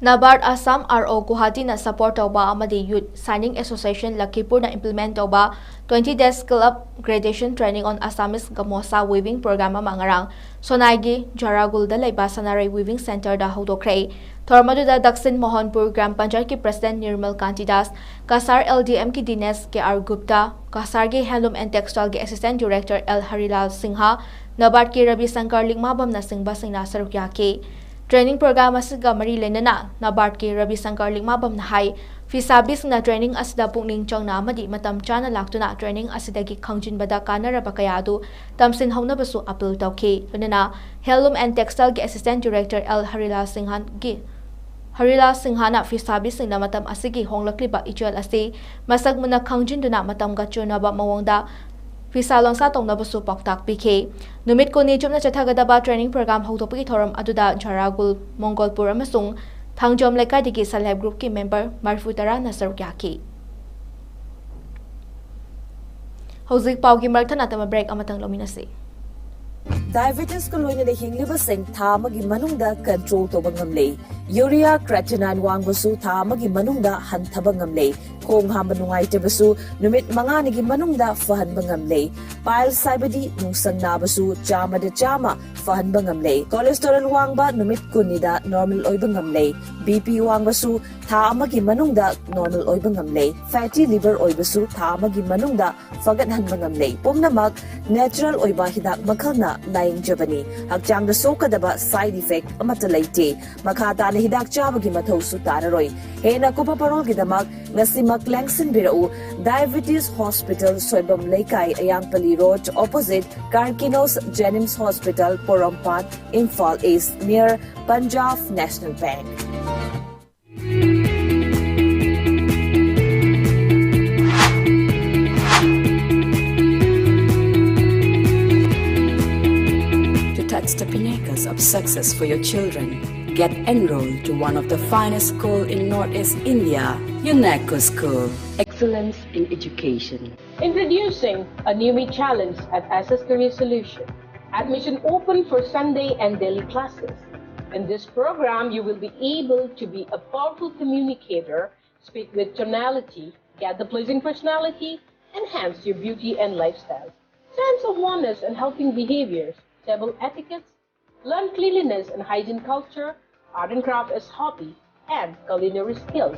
ꯅꯕꯥꯔꯠ ꯑꯁꯥꯝ, ꯑꯥꯔ ꯑꯣ ꯒꯨꯋꯥꯍꯥꯇꯤꯅ ꯁꯄꯣꯔꯠ ꯇꯧꯕ ꯑꯃꯗꯤ ꯌꯨꯠ ꯁꯥꯏꯅꯤꯡ ꯑꯦꯁꯣꯁꯤꯌꯦꯁꯟ ꯂꯈꯤꯄꯨꯔꯅ ꯏꯝꯄ꯭ꯂꯤꯃꯦꯟ ꯇꯧꯕ twenty days club graduation training on Assamese gamosa weaving program ꯑꯃ ꯉꯔꯥꯡ ꯁꯣꯅꯥꯏꯒꯤ ꯖꯥꯔꯥꯒꯨꯜꯗ ꯂꯩꯕ ꯁꯅꯥꯔꯩ weaving centreꯗ ꯍꯧꯗꯣꯛꯈ꯭ꯔꯦ꯫ ꯊꯧꯔꯝ ꯑꯗꯨꯗ ꯗꯛꯁꯤꯟ ꯃꯣꯍꯟꯄꯨꯔ ꯒ꯭ꯔꯥꯝ ꯄꯟꯆꯥꯌꯠꯀꯤ ꯄ꯭ꯔꯁꯤꯗꯦꯟꯠ ꯅꯤꯔꯃꯜ ꯀꯥꯟꯇꯤ ꯗꯥꯁ, ꯀꯁꯥꯔ ꯑꯦꯜ ꯗꯤ ꯑꯦꯝꯒꯤ ꯗꯤꯅꯦꯁ ꯀꯦ ꯑꯥꯔ ꯒꯨꯞꯇꯥ, ꯀꯁꯥꯔꯒꯤ ꯍꯦꯟꯂꯨꯝ ꯑꯦꯟ ꯇꯦꯛꯁꯇꯥꯏꯜꯒꯤ assistant director L Harilal Singh, ꯅꯕꯥꯔꯠꯀꯤ ꯔꯕꯤ ꯁꯪꯀꯔ ꯂꯤꯛꯃꯥꯕꯝꯅꯆꯤꯡꯕꯁꯤꯡꯅ ꯁꯔꯨꯛ ꯌꯥꯈꯤ꯫ ꯇ꯭ꯔꯦꯅꯤꯡ ꯄ꯭ꯔꯣꯒ꯭ꯔꯥꯝ ꯑꯁꯤꯒ ꯃꯔꯤ ꯂꯩꯅꯅ ꯅꯕꯥꯔꯠꯀꯤ ꯔꯕꯤ ꯁꯪꯀꯔ ꯂꯤꯛꯃꯥꯕꯝꯅ ꯍꯥꯏ, ꯐꯤꯁꯥꯕꯤꯁꯤꯡꯅ ꯇ꯭ꯔꯦꯅꯤꯡ ꯑꯁꯤꯗ ꯄꯨꯛꯅꯤꯡ ꯆꯪꯅ ꯑꯃꯗꯤ ꯃꯇꯝ ꯆꯥꯅ ꯂꯥꯛꯇꯨꯅ ꯇ꯭ꯔꯦꯅꯤꯡ ꯑꯁꯤꯗꯒꯤ ꯈꯪꯖꯤꯟꯕꯗ ꯀꯥꯟꯅꯔꯕ ꯀꯌꯥ ꯑꯗꯨ ꯇꯝꯁꯤꯟꯍꯧꯅꯕꯁꯨ ꯑꯄꯤꯜ ꯇꯧꯈꯤ꯫ ꯂꯣꯏꯅꯅ ꯍꯦꯟꯂꯨꯝ ꯑꯦꯟ ꯇꯦꯛꯁꯇꯥꯏꯜꯒꯤ ꯑꯦꯁꯤꯁꯇꯦꯟꯠ ꯗꯤꯔꯦꯛꯇꯔ ꯑꯦꯜ ꯍꯔꯤꯂꯥꯜ ꯁꯤꯡꯍꯒꯤ ꯍꯔꯤꯂꯥꯜ ꯁꯤꯡꯍꯅ ꯐꯤꯁꯥꯕꯤꯁꯤꯡꯅ ꯃꯇꯝ ꯑꯁꯤꯒꯤ ꯍꯣꯡꯂꯛꯂꯤꯕ ꯏꯆꯜ ꯑꯁꯤ ꯃꯁꯛ ꯃꯨꯟꯅ ꯈꯪꯖꯤꯟꯗꯨꯅ ꯃꯇꯝꯒ ꯆꯨꯅꯕ ꯃꯑꯣꯡꯗ ꯐꯤꯁꯥ ꯂꯣꯟꯁꯥ ꯇꯧꯅꯕꯁꯨ ꯄꯥꯎꯇꯥꯛ ꯄꯤꯈꯤ꯫ ꯅꯨꯃꯤꯠ ꯀꯨꯟꯅꯤ ꯆꯨꯞꯅ ꯆꯠꯊꯒꯗꯕ ꯇ꯭ꯔꯦꯅꯤꯡ ꯄ꯭ꯔꯣꯒ꯭ꯔꯥꯝ ꯍꯧꯗꯣꯛꯄꯒꯤ ꯊꯧꯔꯝ ꯑꯗꯨꯗ ꯖꯥꯔꯥꯒꯨꯜ, ꯃꯣꯡꯒꯣꯜꯄꯨꯔ ꯑꯃꯁꯨꯡ ꯊꯥꯡꯖꯣꯝ ꯂꯩꯀꯥꯏꯗꯒꯤ ꯁꯦꯜꯐ ꯍꯦꯜꯞ ꯒ꯭ꯔꯨꯞꯀꯤ ꯃꯦꯝꯕꯔ ꯃꯔꯤꯐꯨ ꯇꯔꯥꯅ ꯁꯔꯨꯛ ꯌꯥꯈꯤ꯫ ꯍꯧꯖꯤꯛ ꯄꯥꯎꯒꯤ ꯃꯔꯛ ꯊꯠꯅ ꯇꯞꯅ ꯕ꯭ꯔꯦꯛ ꯑꯃꯇꯪ ꯂꯧꯃꯤꯟꯅꯁꯤ꯫ ꯗꯥꯏꯕꯦꯇꯤꯁꯀ ꯂꯣꯏꯅꯅ ꯍꯤꯡꯂꯤꯕꯁꯤꯡ ꯊꯥ ꯑꯃꯒꯤ ꯃꯅꯨꯡꯗ ꯀꯟꯇ꯭ꯔꯣꯜ ꯇꯧꯕ ꯉꯝꯂꯦ꯫ ꯌꯨꯔꯤꯌꯥ ꯀ꯭ꯔꯦꯇꯤꯅꯥꯏꯟ ꯋꯥꯡꯕꯁꯨ ꯊꯥ ꯑꯃꯒꯤ ꯃꯅꯨꯡꯗ ꯍꯟꯊꯕ ꯉꯝꯂꯦ꯫ ꯈꯣꯡ ꯍꯥꯝꯕ ꯅꯨꯡꯉꯥꯏꯇꯕꯁꯨ ꯅꯨꯃꯤꯠ ꯃꯉꯥꯅꯤꯒꯤ ꯃꯅꯨꯡꯗ ꯐꯍꯟꯕ ꯉꯝꯂꯦ꯫ ꯄꯥꯏꯜꯁ ꯍꯥꯏꯕꯗꯤ ꯅꯨꯡꯁꯪ ꯅꯥꯕꯁꯨ ꯆꯥꯝꯃꯗ ꯆꯥꯝꯃ ꯐꯍꯟꯕ ꯉꯝꯂꯦ꯫ ꯀꯣꯂꯦꯁꯇꯦꯔꯣꯜ ꯋꯥꯡꯕ ꯅꯨꯃꯤꯠ ꯀꯨꯟꯅꯤꯗ ꯅꯣꯔꯃꯦꯜ ꯑꯣꯏꯕ ꯉꯝꯂꯦ꯫ ꯕꯤ ꯄꯤ ꯋꯥꯡꯕꯁꯨ ꯊꯥ ꯑꯃꯒꯤ ꯃꯅꯨꯡꯗ ꯅꯣꯔꯃꯦꯜ ꯑꯣꯏꯕ ꯉꯝꯂꯦ꯫ ꯐꯦꯇꯤ ꯂꯤꯚꯔ ꯑꯣꯏꯕꯁꯨ ꯊꯥ ꯑꯃꯒꯤ ꯃꯅꯨꯡꯗ ꯐꯒꯠꯍꯟꯕ ꯉꯝꯂꯦ꯫ ꯄꯨꯝꯅꯃꯛ ꯅꯦꯆꯔꯦꯜ ꯑꯣꯏꯕ ꯍꯤꯗꯥꯛ ꯃꯈꯜꯅ ꯂꯥꯌꯦꯡꯖꯕꯅꯤ꯫ ꯍꯛꯆꯥꯡꯗ ꯁꯣꯛꯀꯗꯕ ꯁꯥꯏꯗ ꯏꯐꯦꯛ ꯑꯃꯠꯇ ꯂꯩꯇꯦ꯫ ꯃꯈꯥ ꯇꯥꯅ ꯍꯤꯗꯥꯛ ꯆꯥꯕꯒꯤ ꯃꯊꯧꯁꯨ ꯇꯥꯔꯔꯣꯏ꯫ ꯍꯦꯟꯅ ꯀꯨꯞꯄ ꯄꯥꯎꯔꯣꯜꯒꯤꯗꯃꯛ ꯉꯁꯤꯃꯛ ꯂꯦꯡꯁꯤꯟꯕꯤꯔꯛꯎ꯫ ꯗꯥꯏꯕꯦꯇꯤꯁ ꯍꯣꯁꯄꯤꯇꯥꯜ, ꯁꯣꯏꯕꯝ ꯂꯩꯀꯥꯏ, ꯑꯌꯥꯡꯄꯜꯂꯤ road, opposite ꯀꯥꯔꯀꯤꯅꯣꯁ JNIMS hospital, Porompat, Imphal is, near Punjab National Bank. To touch the pinnacles of success for your children. Get enrolled to one of the finest school in Northeast India, UNESCO School. Excellence in education. Introducing a new me challenge at S S Career Solution. Admission open for Sunday and daily classes. In this program, you will be able to be a powerful communicator, speak with tonality, get the pleasing personality, enhance your beauty and lifestyle. Sense of oneness and helping behaviors, table etiquettes, learn cleanliness and hygiene culture, art and craft as hobby, and culinary skills.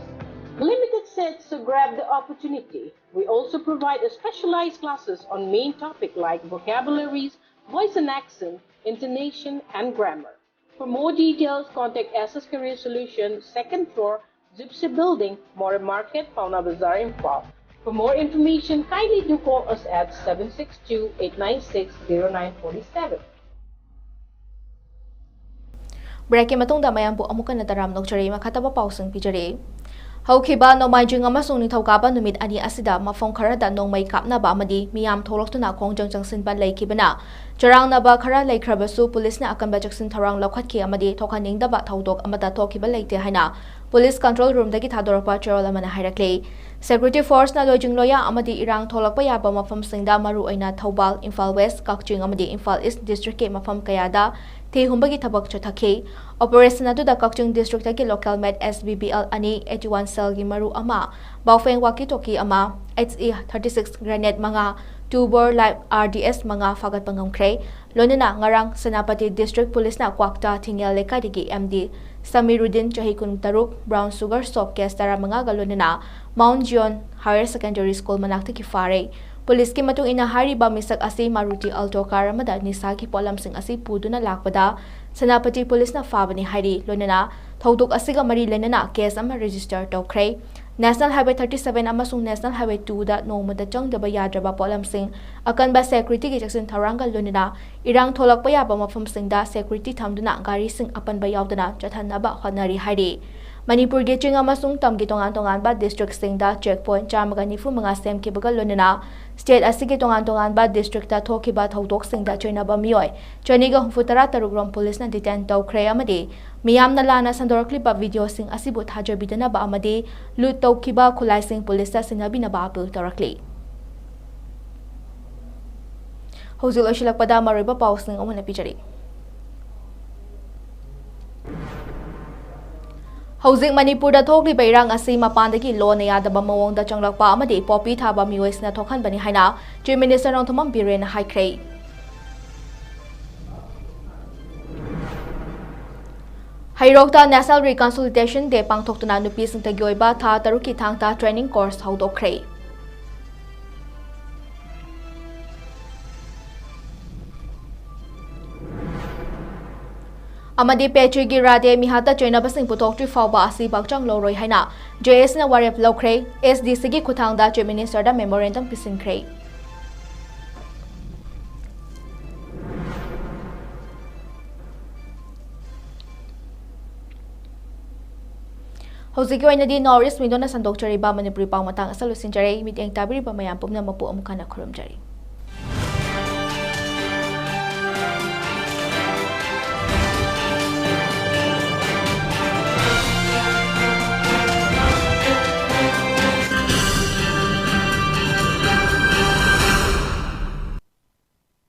Limited seats, so grab the opportunity. We also provide a specialized classes on main topic like vocabularies, voice and accent, intonation, and grammar. For more details, contact S S Career Solution, second floor, Gypsy Building, More Market, Paona Bazaar, Imphal. For more information, kindly do call us at seven six two, eight nine six, zero nine forty seven. Breakꯀꯤ ꯃꯇꯨꯡꯗ ꯃꯌꯥꯝꯕꯨ ꯑꯃꯨꯛ ꯍꯟꯅ ꯇꯔꯥꯝꯅ ꯑꯣꯛꯆꯔꯤ꯫ ꯃꯈꯥ ꯇꯥꯕ ꯄꯥꯎꯁꯤꯡ ꯄꯤꯖꯔꯤ꯫ ꯍꯧꯈꯤꯕ ꯅꯣꯡꯃꯥꯏꯖꯤꯡ ꯑꯃꯁꯨꯡ ꯅꯤꯡꯊꯧꯀꯥꯕ ꯅꯨꯃꯤꯠ ꯑꯅꯤ ꯑꯁꯤꯗ ꯃꯐꯝ ꯈꯔꯗ ꯅꯣꯡꯃꯩ ꯀꯥꯞꯅꯕ ꯑꯃꯗꯤ ꯃꯤꯌꯥꯝ ꯊꯣꯛꯂꯛꯇꯨꯅ ꯈꯣꯡꯖꯪ ꯆꯪꯁꯤꯟꯕ ꯂꯩꯈꯤꯕꯅ ꯆꯔꯥꯡꯅꯕ ꯈꯔ ꯂꯩꯈ꯭ꯔꯕꯁꯨ ꯄꯨꯂꯤꯁꯅ ꯑꯀꯟꯕ ꯆꯦꯛꯁꯤꯟ ꯊꯧꯔꯥꯡ ꯂꯧꯈꯠꯈꯤ ꯑꯃꯗꯤ ꯊꯣꯛꯍꯟꯅꯤꯡꯗꯕ ꯊꯧꯗꯣꯛ ꯑꯃꯠꯇ ꯊꯣꯛꯈꯤꯕ ꯂꯩꯇꯦ ꯍꯥꯏꯅ ꯄꯨꯂꯤꯁ ꯀꯟꯇ꯭ꯔꯣꯜ ꯔꯨꯝꯗꯒꯤ ꯊꯥꯗꯣꯔꯛꯄ ꯆꯦꯔꯣꯜ ꯑꯃꯅ ꯍꯥꯏꯔꯛꯂꯤ꯫ ꯁꯦꯀ꯭ꯌꯨꯔꯤꯇꯤ ꯐꯣꯔꯁꯅ ꯂꯣꯏꯖꯤꯡ ꯂꯣꯌꯥ ꯑꯃꯗꯤ ꯏꯔꯥꯡ ꯊꯣꯛꯂꯛꯄ ꯌꯥꯕ ꯃꯐꯝꯁꯤꯡꯗ ꯃꯔꯨꯑꯣꯏꯅ ꯊꯧꯕꯥꯜ, ꯏꯝꯐꯥꯜ ꯋꯦꯁ, ꯀꯛꯆꯤꯡ ꯑꯃꯗꯤ ꯏꯝꯐꯥꯜ ꯏꯁ ꯗꯤꯁꯇ꯭ꯔꯤꯛꯀꯤ ꯃꯐꯝ ꯀꯌꯥꯗ ꯊꯤ ꯍꯨꯝꯕꯒꯤ ꯊꯕꯛ ꯆꯠꯊꯈꯤ꯫ ꯑꯣꯄꯔꯦꯁꯟ ꯑꯗꯨꯗ ꯀꯛꯆꯤꯡ ꯗꯤꯁꯇ꯭ꯔꯤꯛꯇꯒꯤ ꯂꯣꯀꯦꯜ ꯃꯦꯠ ꯑꯦꯁ ꯕꯤ ꯕꯤ ꯑꯦꯜ ꯑꯅꯤ, ꯑꯩꯠꯇꯤ ꯋꯥꯟ ꯁꯦꯜꯒꯤ ꯃꯔꯨ ꯑꯃ, ꯕꯥꯎꯐꯦꯡ ꯋꯥꯀꯤ ꯇꯣꯀꯤ ꯑꯃ, H E thirty six grenade ꯃꯉꯥ, ꯇꯨ ꯕꯣꯔ ꯂꯥꯏꯚ ꯑꯥꯔ ꯗꯤ ꯑꯦꯁ ꯃꯉꯥ ꯐꯥꯒꯠꯄ ꯉꯝꯈ꯭ꯔꯦ꯫ ꯂꯣꯏꯅꯅ ꯉꯔꯥꯡ ꯁꯦꯅꯥꯄꯇꯤ ꯗꯤꯁꯇ꯭ꯔꯤꯛ ꯄꯨꯂꯤꯁꯅ ꯀ꯭ꯋꯥꯛꯇꯥ ꯊꯤꯡꯉꯦꯜ ꯂꯩꯀꯥꯏꯗꯒꯤ ꯑꯦꯝ ꯗꯤ ꯁꯃꯤꯔꯨꯗꯤꯟ, ꯆꯍꯤ ꯀꯨꯟꯇꯔꯨꯛ, ꯕ꯭ꯔꯥꯎꯟ ꯁꯨꯒꯔ ꯁꯣꯞ ꯀꯦꯁ ꯇꯔꯥꯃꯉꯥꯒ ꯂꯣꯏꯅꯅ ꯃꯥꯎꯟꯠ ꯖꯤꯌꯣꯟ ꯍꯥꯌꯔ ꯁꯦꯀꯦꯟꯗꯔꯤ ꯁ꯭ꯀꯨꯜ ꯃꯅꯥꯛꯇꯒꯤ ꯐꯥꯔꯦ꯫ ꯄꯨꯂꯤꯁꯀꯤ ꯃꯇꯨꯡ ꯏꯟꯅ ꯍꯥꯏꯔꯤꯕ ꯃꯤꯁꯛ ꯑꯁꯤ ꯃꯥꯔꯨꯇꯤ ꯑꯜꯇꯣ ꯀꯥꯔ ꯑꯃꯗ ꯅꯤꯁꯥꯒꯤ ꯄꯣꯠꯂꯝꯁꯤꯡ ꯑꯁꯤ ꯄꯨꯗꯨꯅ ꯂꯥꯛꯄꯗ ꯁꯦꯅꯥꯄꯇꯤ ꯄꯨꯂꯤꯁꯅ ꯐꯥꯕꯅꯤ ꯍꯥꯏꯔꯤ꯫ ꯂꯣꯏꯅꯅ ꯊꯧꯗꯣꯛ ꯑꯁꯤꯒ ꯃꯔꯤ ꯂꯩꯅꯅ ꯀꯦꯁ ꯑꯃ ꯔꯦꯖꯤꯁꯇꯔ ꯇꯧꯈ꯭ꯔꯦ꯫ ꯅꯦꯁꯅꯦꯜ ꯍꯥꯏꯋꯦ ꯊꯥꯔꯇꯤ ꯁꯚꯦꯟ ꯑꯃꯁꯨꯡ ꯅꯦꯁꯅꯦꯜ ꯍꯥꯏꯋꯦ ꯇꯨꯗ ꯅꯣꯡꯃꯗ ꯆꯪꯗꯕ ꯌꯥꯗ꯭ꯔꯕ ꯄꯣꯠꯂꯝꯁꯤꯡ ꯑꯀꯟꯕ ꯁꯦꯀ꯭ꯌꯨꯔꯤꯇꯤꯒꯤ ꯆꯦꯛꯁꯤꯟ ꯊꯧꯔꯥꯡꯒ ꯂꯣꯏꯅꯅ ꯏꯔꯥꯡ ꯊꯣꯛꯂꯛꯄ ꯌꯥꯕ ꯃꯐꯝꯁꯤꯡꯗ ꯁꯦꯀ꯭ꯌꯨꯔꯤꯇꯤ ꯊꯝꯗꯨꯅ ꯒꯥꯔꯤꯁꯤꯡ ꯑꯄꯟꯕ ꯌꯥꯎꯗꯅ ꯆꯠꯍꯟꯅꯕ ꯍꯣꯠꯅꯔꯤ ꯍꯥꯏꯔꯤ꯫ ꯃꯅꯤꯄꯨꯔꯒꯤ ꯆꯤꯡ ꯑꯃꯁꯨꯡ ꯇꯝꯒꯤ ꯇꯣꯉꯥꯟ ꯇꯣꯉꯥꯟꯕ ꯗꯤꯁꯇ꯭ꯔꯤꯛꯁꯤꯡꯗ ꯆꯦꯛ ꯄꯣꯏꯟꯠ ꯆꯥꯝꯃꯒ ꯅꯤꯐꯨ ꯃꯉꯥ ꯁꯦꯝꯈꯤꯕꯒ ꯂꯣꯏꯅꯅ ꯁ꯭ꯇꯦꯠ ꯑꯁꯤꯒꯤ ꯇꯣꯉꯥꯟ ꯇꯣꯉꯥꯟꯕ ꯗꯤꯁꯇ꯭ꯔꯤꯛꯇ ꯊꯣꯛꯈꯤꯕ ꯊꯧꯗꯣꯛꯁꯤꯡꯗ ꯆꯩꯅꯕ ꯃꯤꯑꯣꯏ ꯆꯅꯤꯒ ꯍꯨꯝꯐꯨ ꯇꯔꯥ ꯇꯔꯨꯛ ꯔꯣꯝ ꯄꯨꯂꯤꯁꯅ ꯗꯤꯇꯦꯟ ꯇꯧꯈ꯭ꯔꯦ ꯑꯃꯗꯤ ꯃꯤꯌꯥꯝꯅ ꯂꯥꯟꯅ ꯁꯟꯗꯣꯔꯛꯂꯤꯕ ꯚꯤꯗꯤꯑꯣꯁꯤꯡ ꯑꯁꯤꯕꯨ ꯊꯥꯖꯕꯤꯗꯅꯕ ꯑꯃꯗꯤ ꯂꯨꯠ ꯇꯧꯈꯤꯕ ꯈꯨꯠꯂꯥꯏꯁꯤꯡ ꯄꯨꯂꯤꯁꯇ ꯁꯤꯟꯅꯕꯤꯅꯕ ꯑꯥꯄꯤꯜ ꯇꯧꯔꯛꯂꯤ꯫ ꯍꯧꯖꯤꯛ ꯂꯣꯏꯁꯤꯜꯂꯛꯄꯗ ꯃꯔꯨꯑꯣꯏꯕ ꯄꯥꯎꯁꯤꯡ ꯑꯃꯨꯛ ꯍꯟꯅ ꯄꯤꯖꯔꯤ꯫ ꯍꯧꯖꯤꯛ ꯃꯅꯤꯄꯨꯔꯗ ꯊꯣꯛꯂꯤꯕ ꯏꯔꯥꯡ ꯑꯁꯤ ꯃꯄꯥꯟꯗꯒꯤ ꯂꯣꯟꯅ ꯌꯥꯗꯕ ꯃꯑꯣꯡꯗ ꯆꯪꯂꯛꯄ ꯑꯃꯗꯤ ꯄꯣꯄꯤ ꯊꯥꯕ ꯃꯤꯑꯣꯏꯁꯤꯡꯅ ꯊꯣꯛꯍꯟꯕꯅꯤ ꯍꯥꯏꯅ ꯆꯤꯐ ꯃꯤꯅꯤꯁꯇꯔ ꯅꯣꯡꯊꯣꯝꯕꯝ ꯕꯤꯔꯦꯟꯅ ꯍꯥꯏꯈ꯭ꯔꯦ꯫ ꯍꯩꯔꯣꯛꯇ National Reconciliation Day ꯄꯥꯡꯊꯣꯛꯇꯨꯅ ꯅꯨꯄꯤꯁꯤꯡꯇꯒꯤ ꯑꯣꯏꯕ ꯊꯥ ꯇꯔꯨꯛꯀꯤ ꯊꯥꯡꯇ training course ꯍꯧꯗꯣꯛꯈ꯭ꯔꯦ꯫ ꯑꯃꯗꯤ ꯄꯦꯇ꯭ꯔꯤꯒꯤ ꯔꯥꯙꯦ ꯃꯤꯍꯥꯠꯇ ꯆꯩꯅꯕꯁꯤꯡ ꯄꯨꯊꯣꯛꯇ꯭ꯔꯤ ꯐꯥꯎꯕ ꯑꯁꯤ ꯄꯥꯛꯆꯪ ꯂꯧꯔꯣꯏ ꯍꯥꯏꯅ ꯖꯦ ꯑꯦꯁꯅ ꯋꯥꯔꯦꯞ ꯂꯧꯈ꯭ꯔꯦ꯫ ꯑꯦꯁ ꯗꯤ ꯁꯤꯒꯤ ꯈꯨꯠꯊꯥꯡꯗ ꯆꯤꯐ ꯃꯤꯅꯤꯁꯇꯔꯗ ꯃꯦꯃꯣꯔꯦꯟꯗꯝ ꯄꯤꯁꯤꯟꯈ꯭ꯔꯦ꯫ ꯍꯧꯖꯤꯛꯀꯤ ꯑꯣꯏꯅꯗꯤ North East Window ꯅ ꯁꯟꯗꯣꯛꯆꯔꯤꯕ ꯃꯅꯤꯄꯨꯔꯤ ꯄꯥꯎ ꯃꯇꯥꯡ ꯑꯁꯤ ꯂꯣꯏꯁꯤꯟꯖꯔꯦ꯫ ꯃꯤꯠꯌꯦꯡ ꯇꯥꯕꯤꯔꯤꯕ ꯃꯌꯥꯝ ꯄꯨꯝꯅꯃꯛꯄꯨ ꯑꯃꯨꯛ ꯍꯟꯅ ꯈꯨꯔꯨꯝꯖꯔꯤ꯫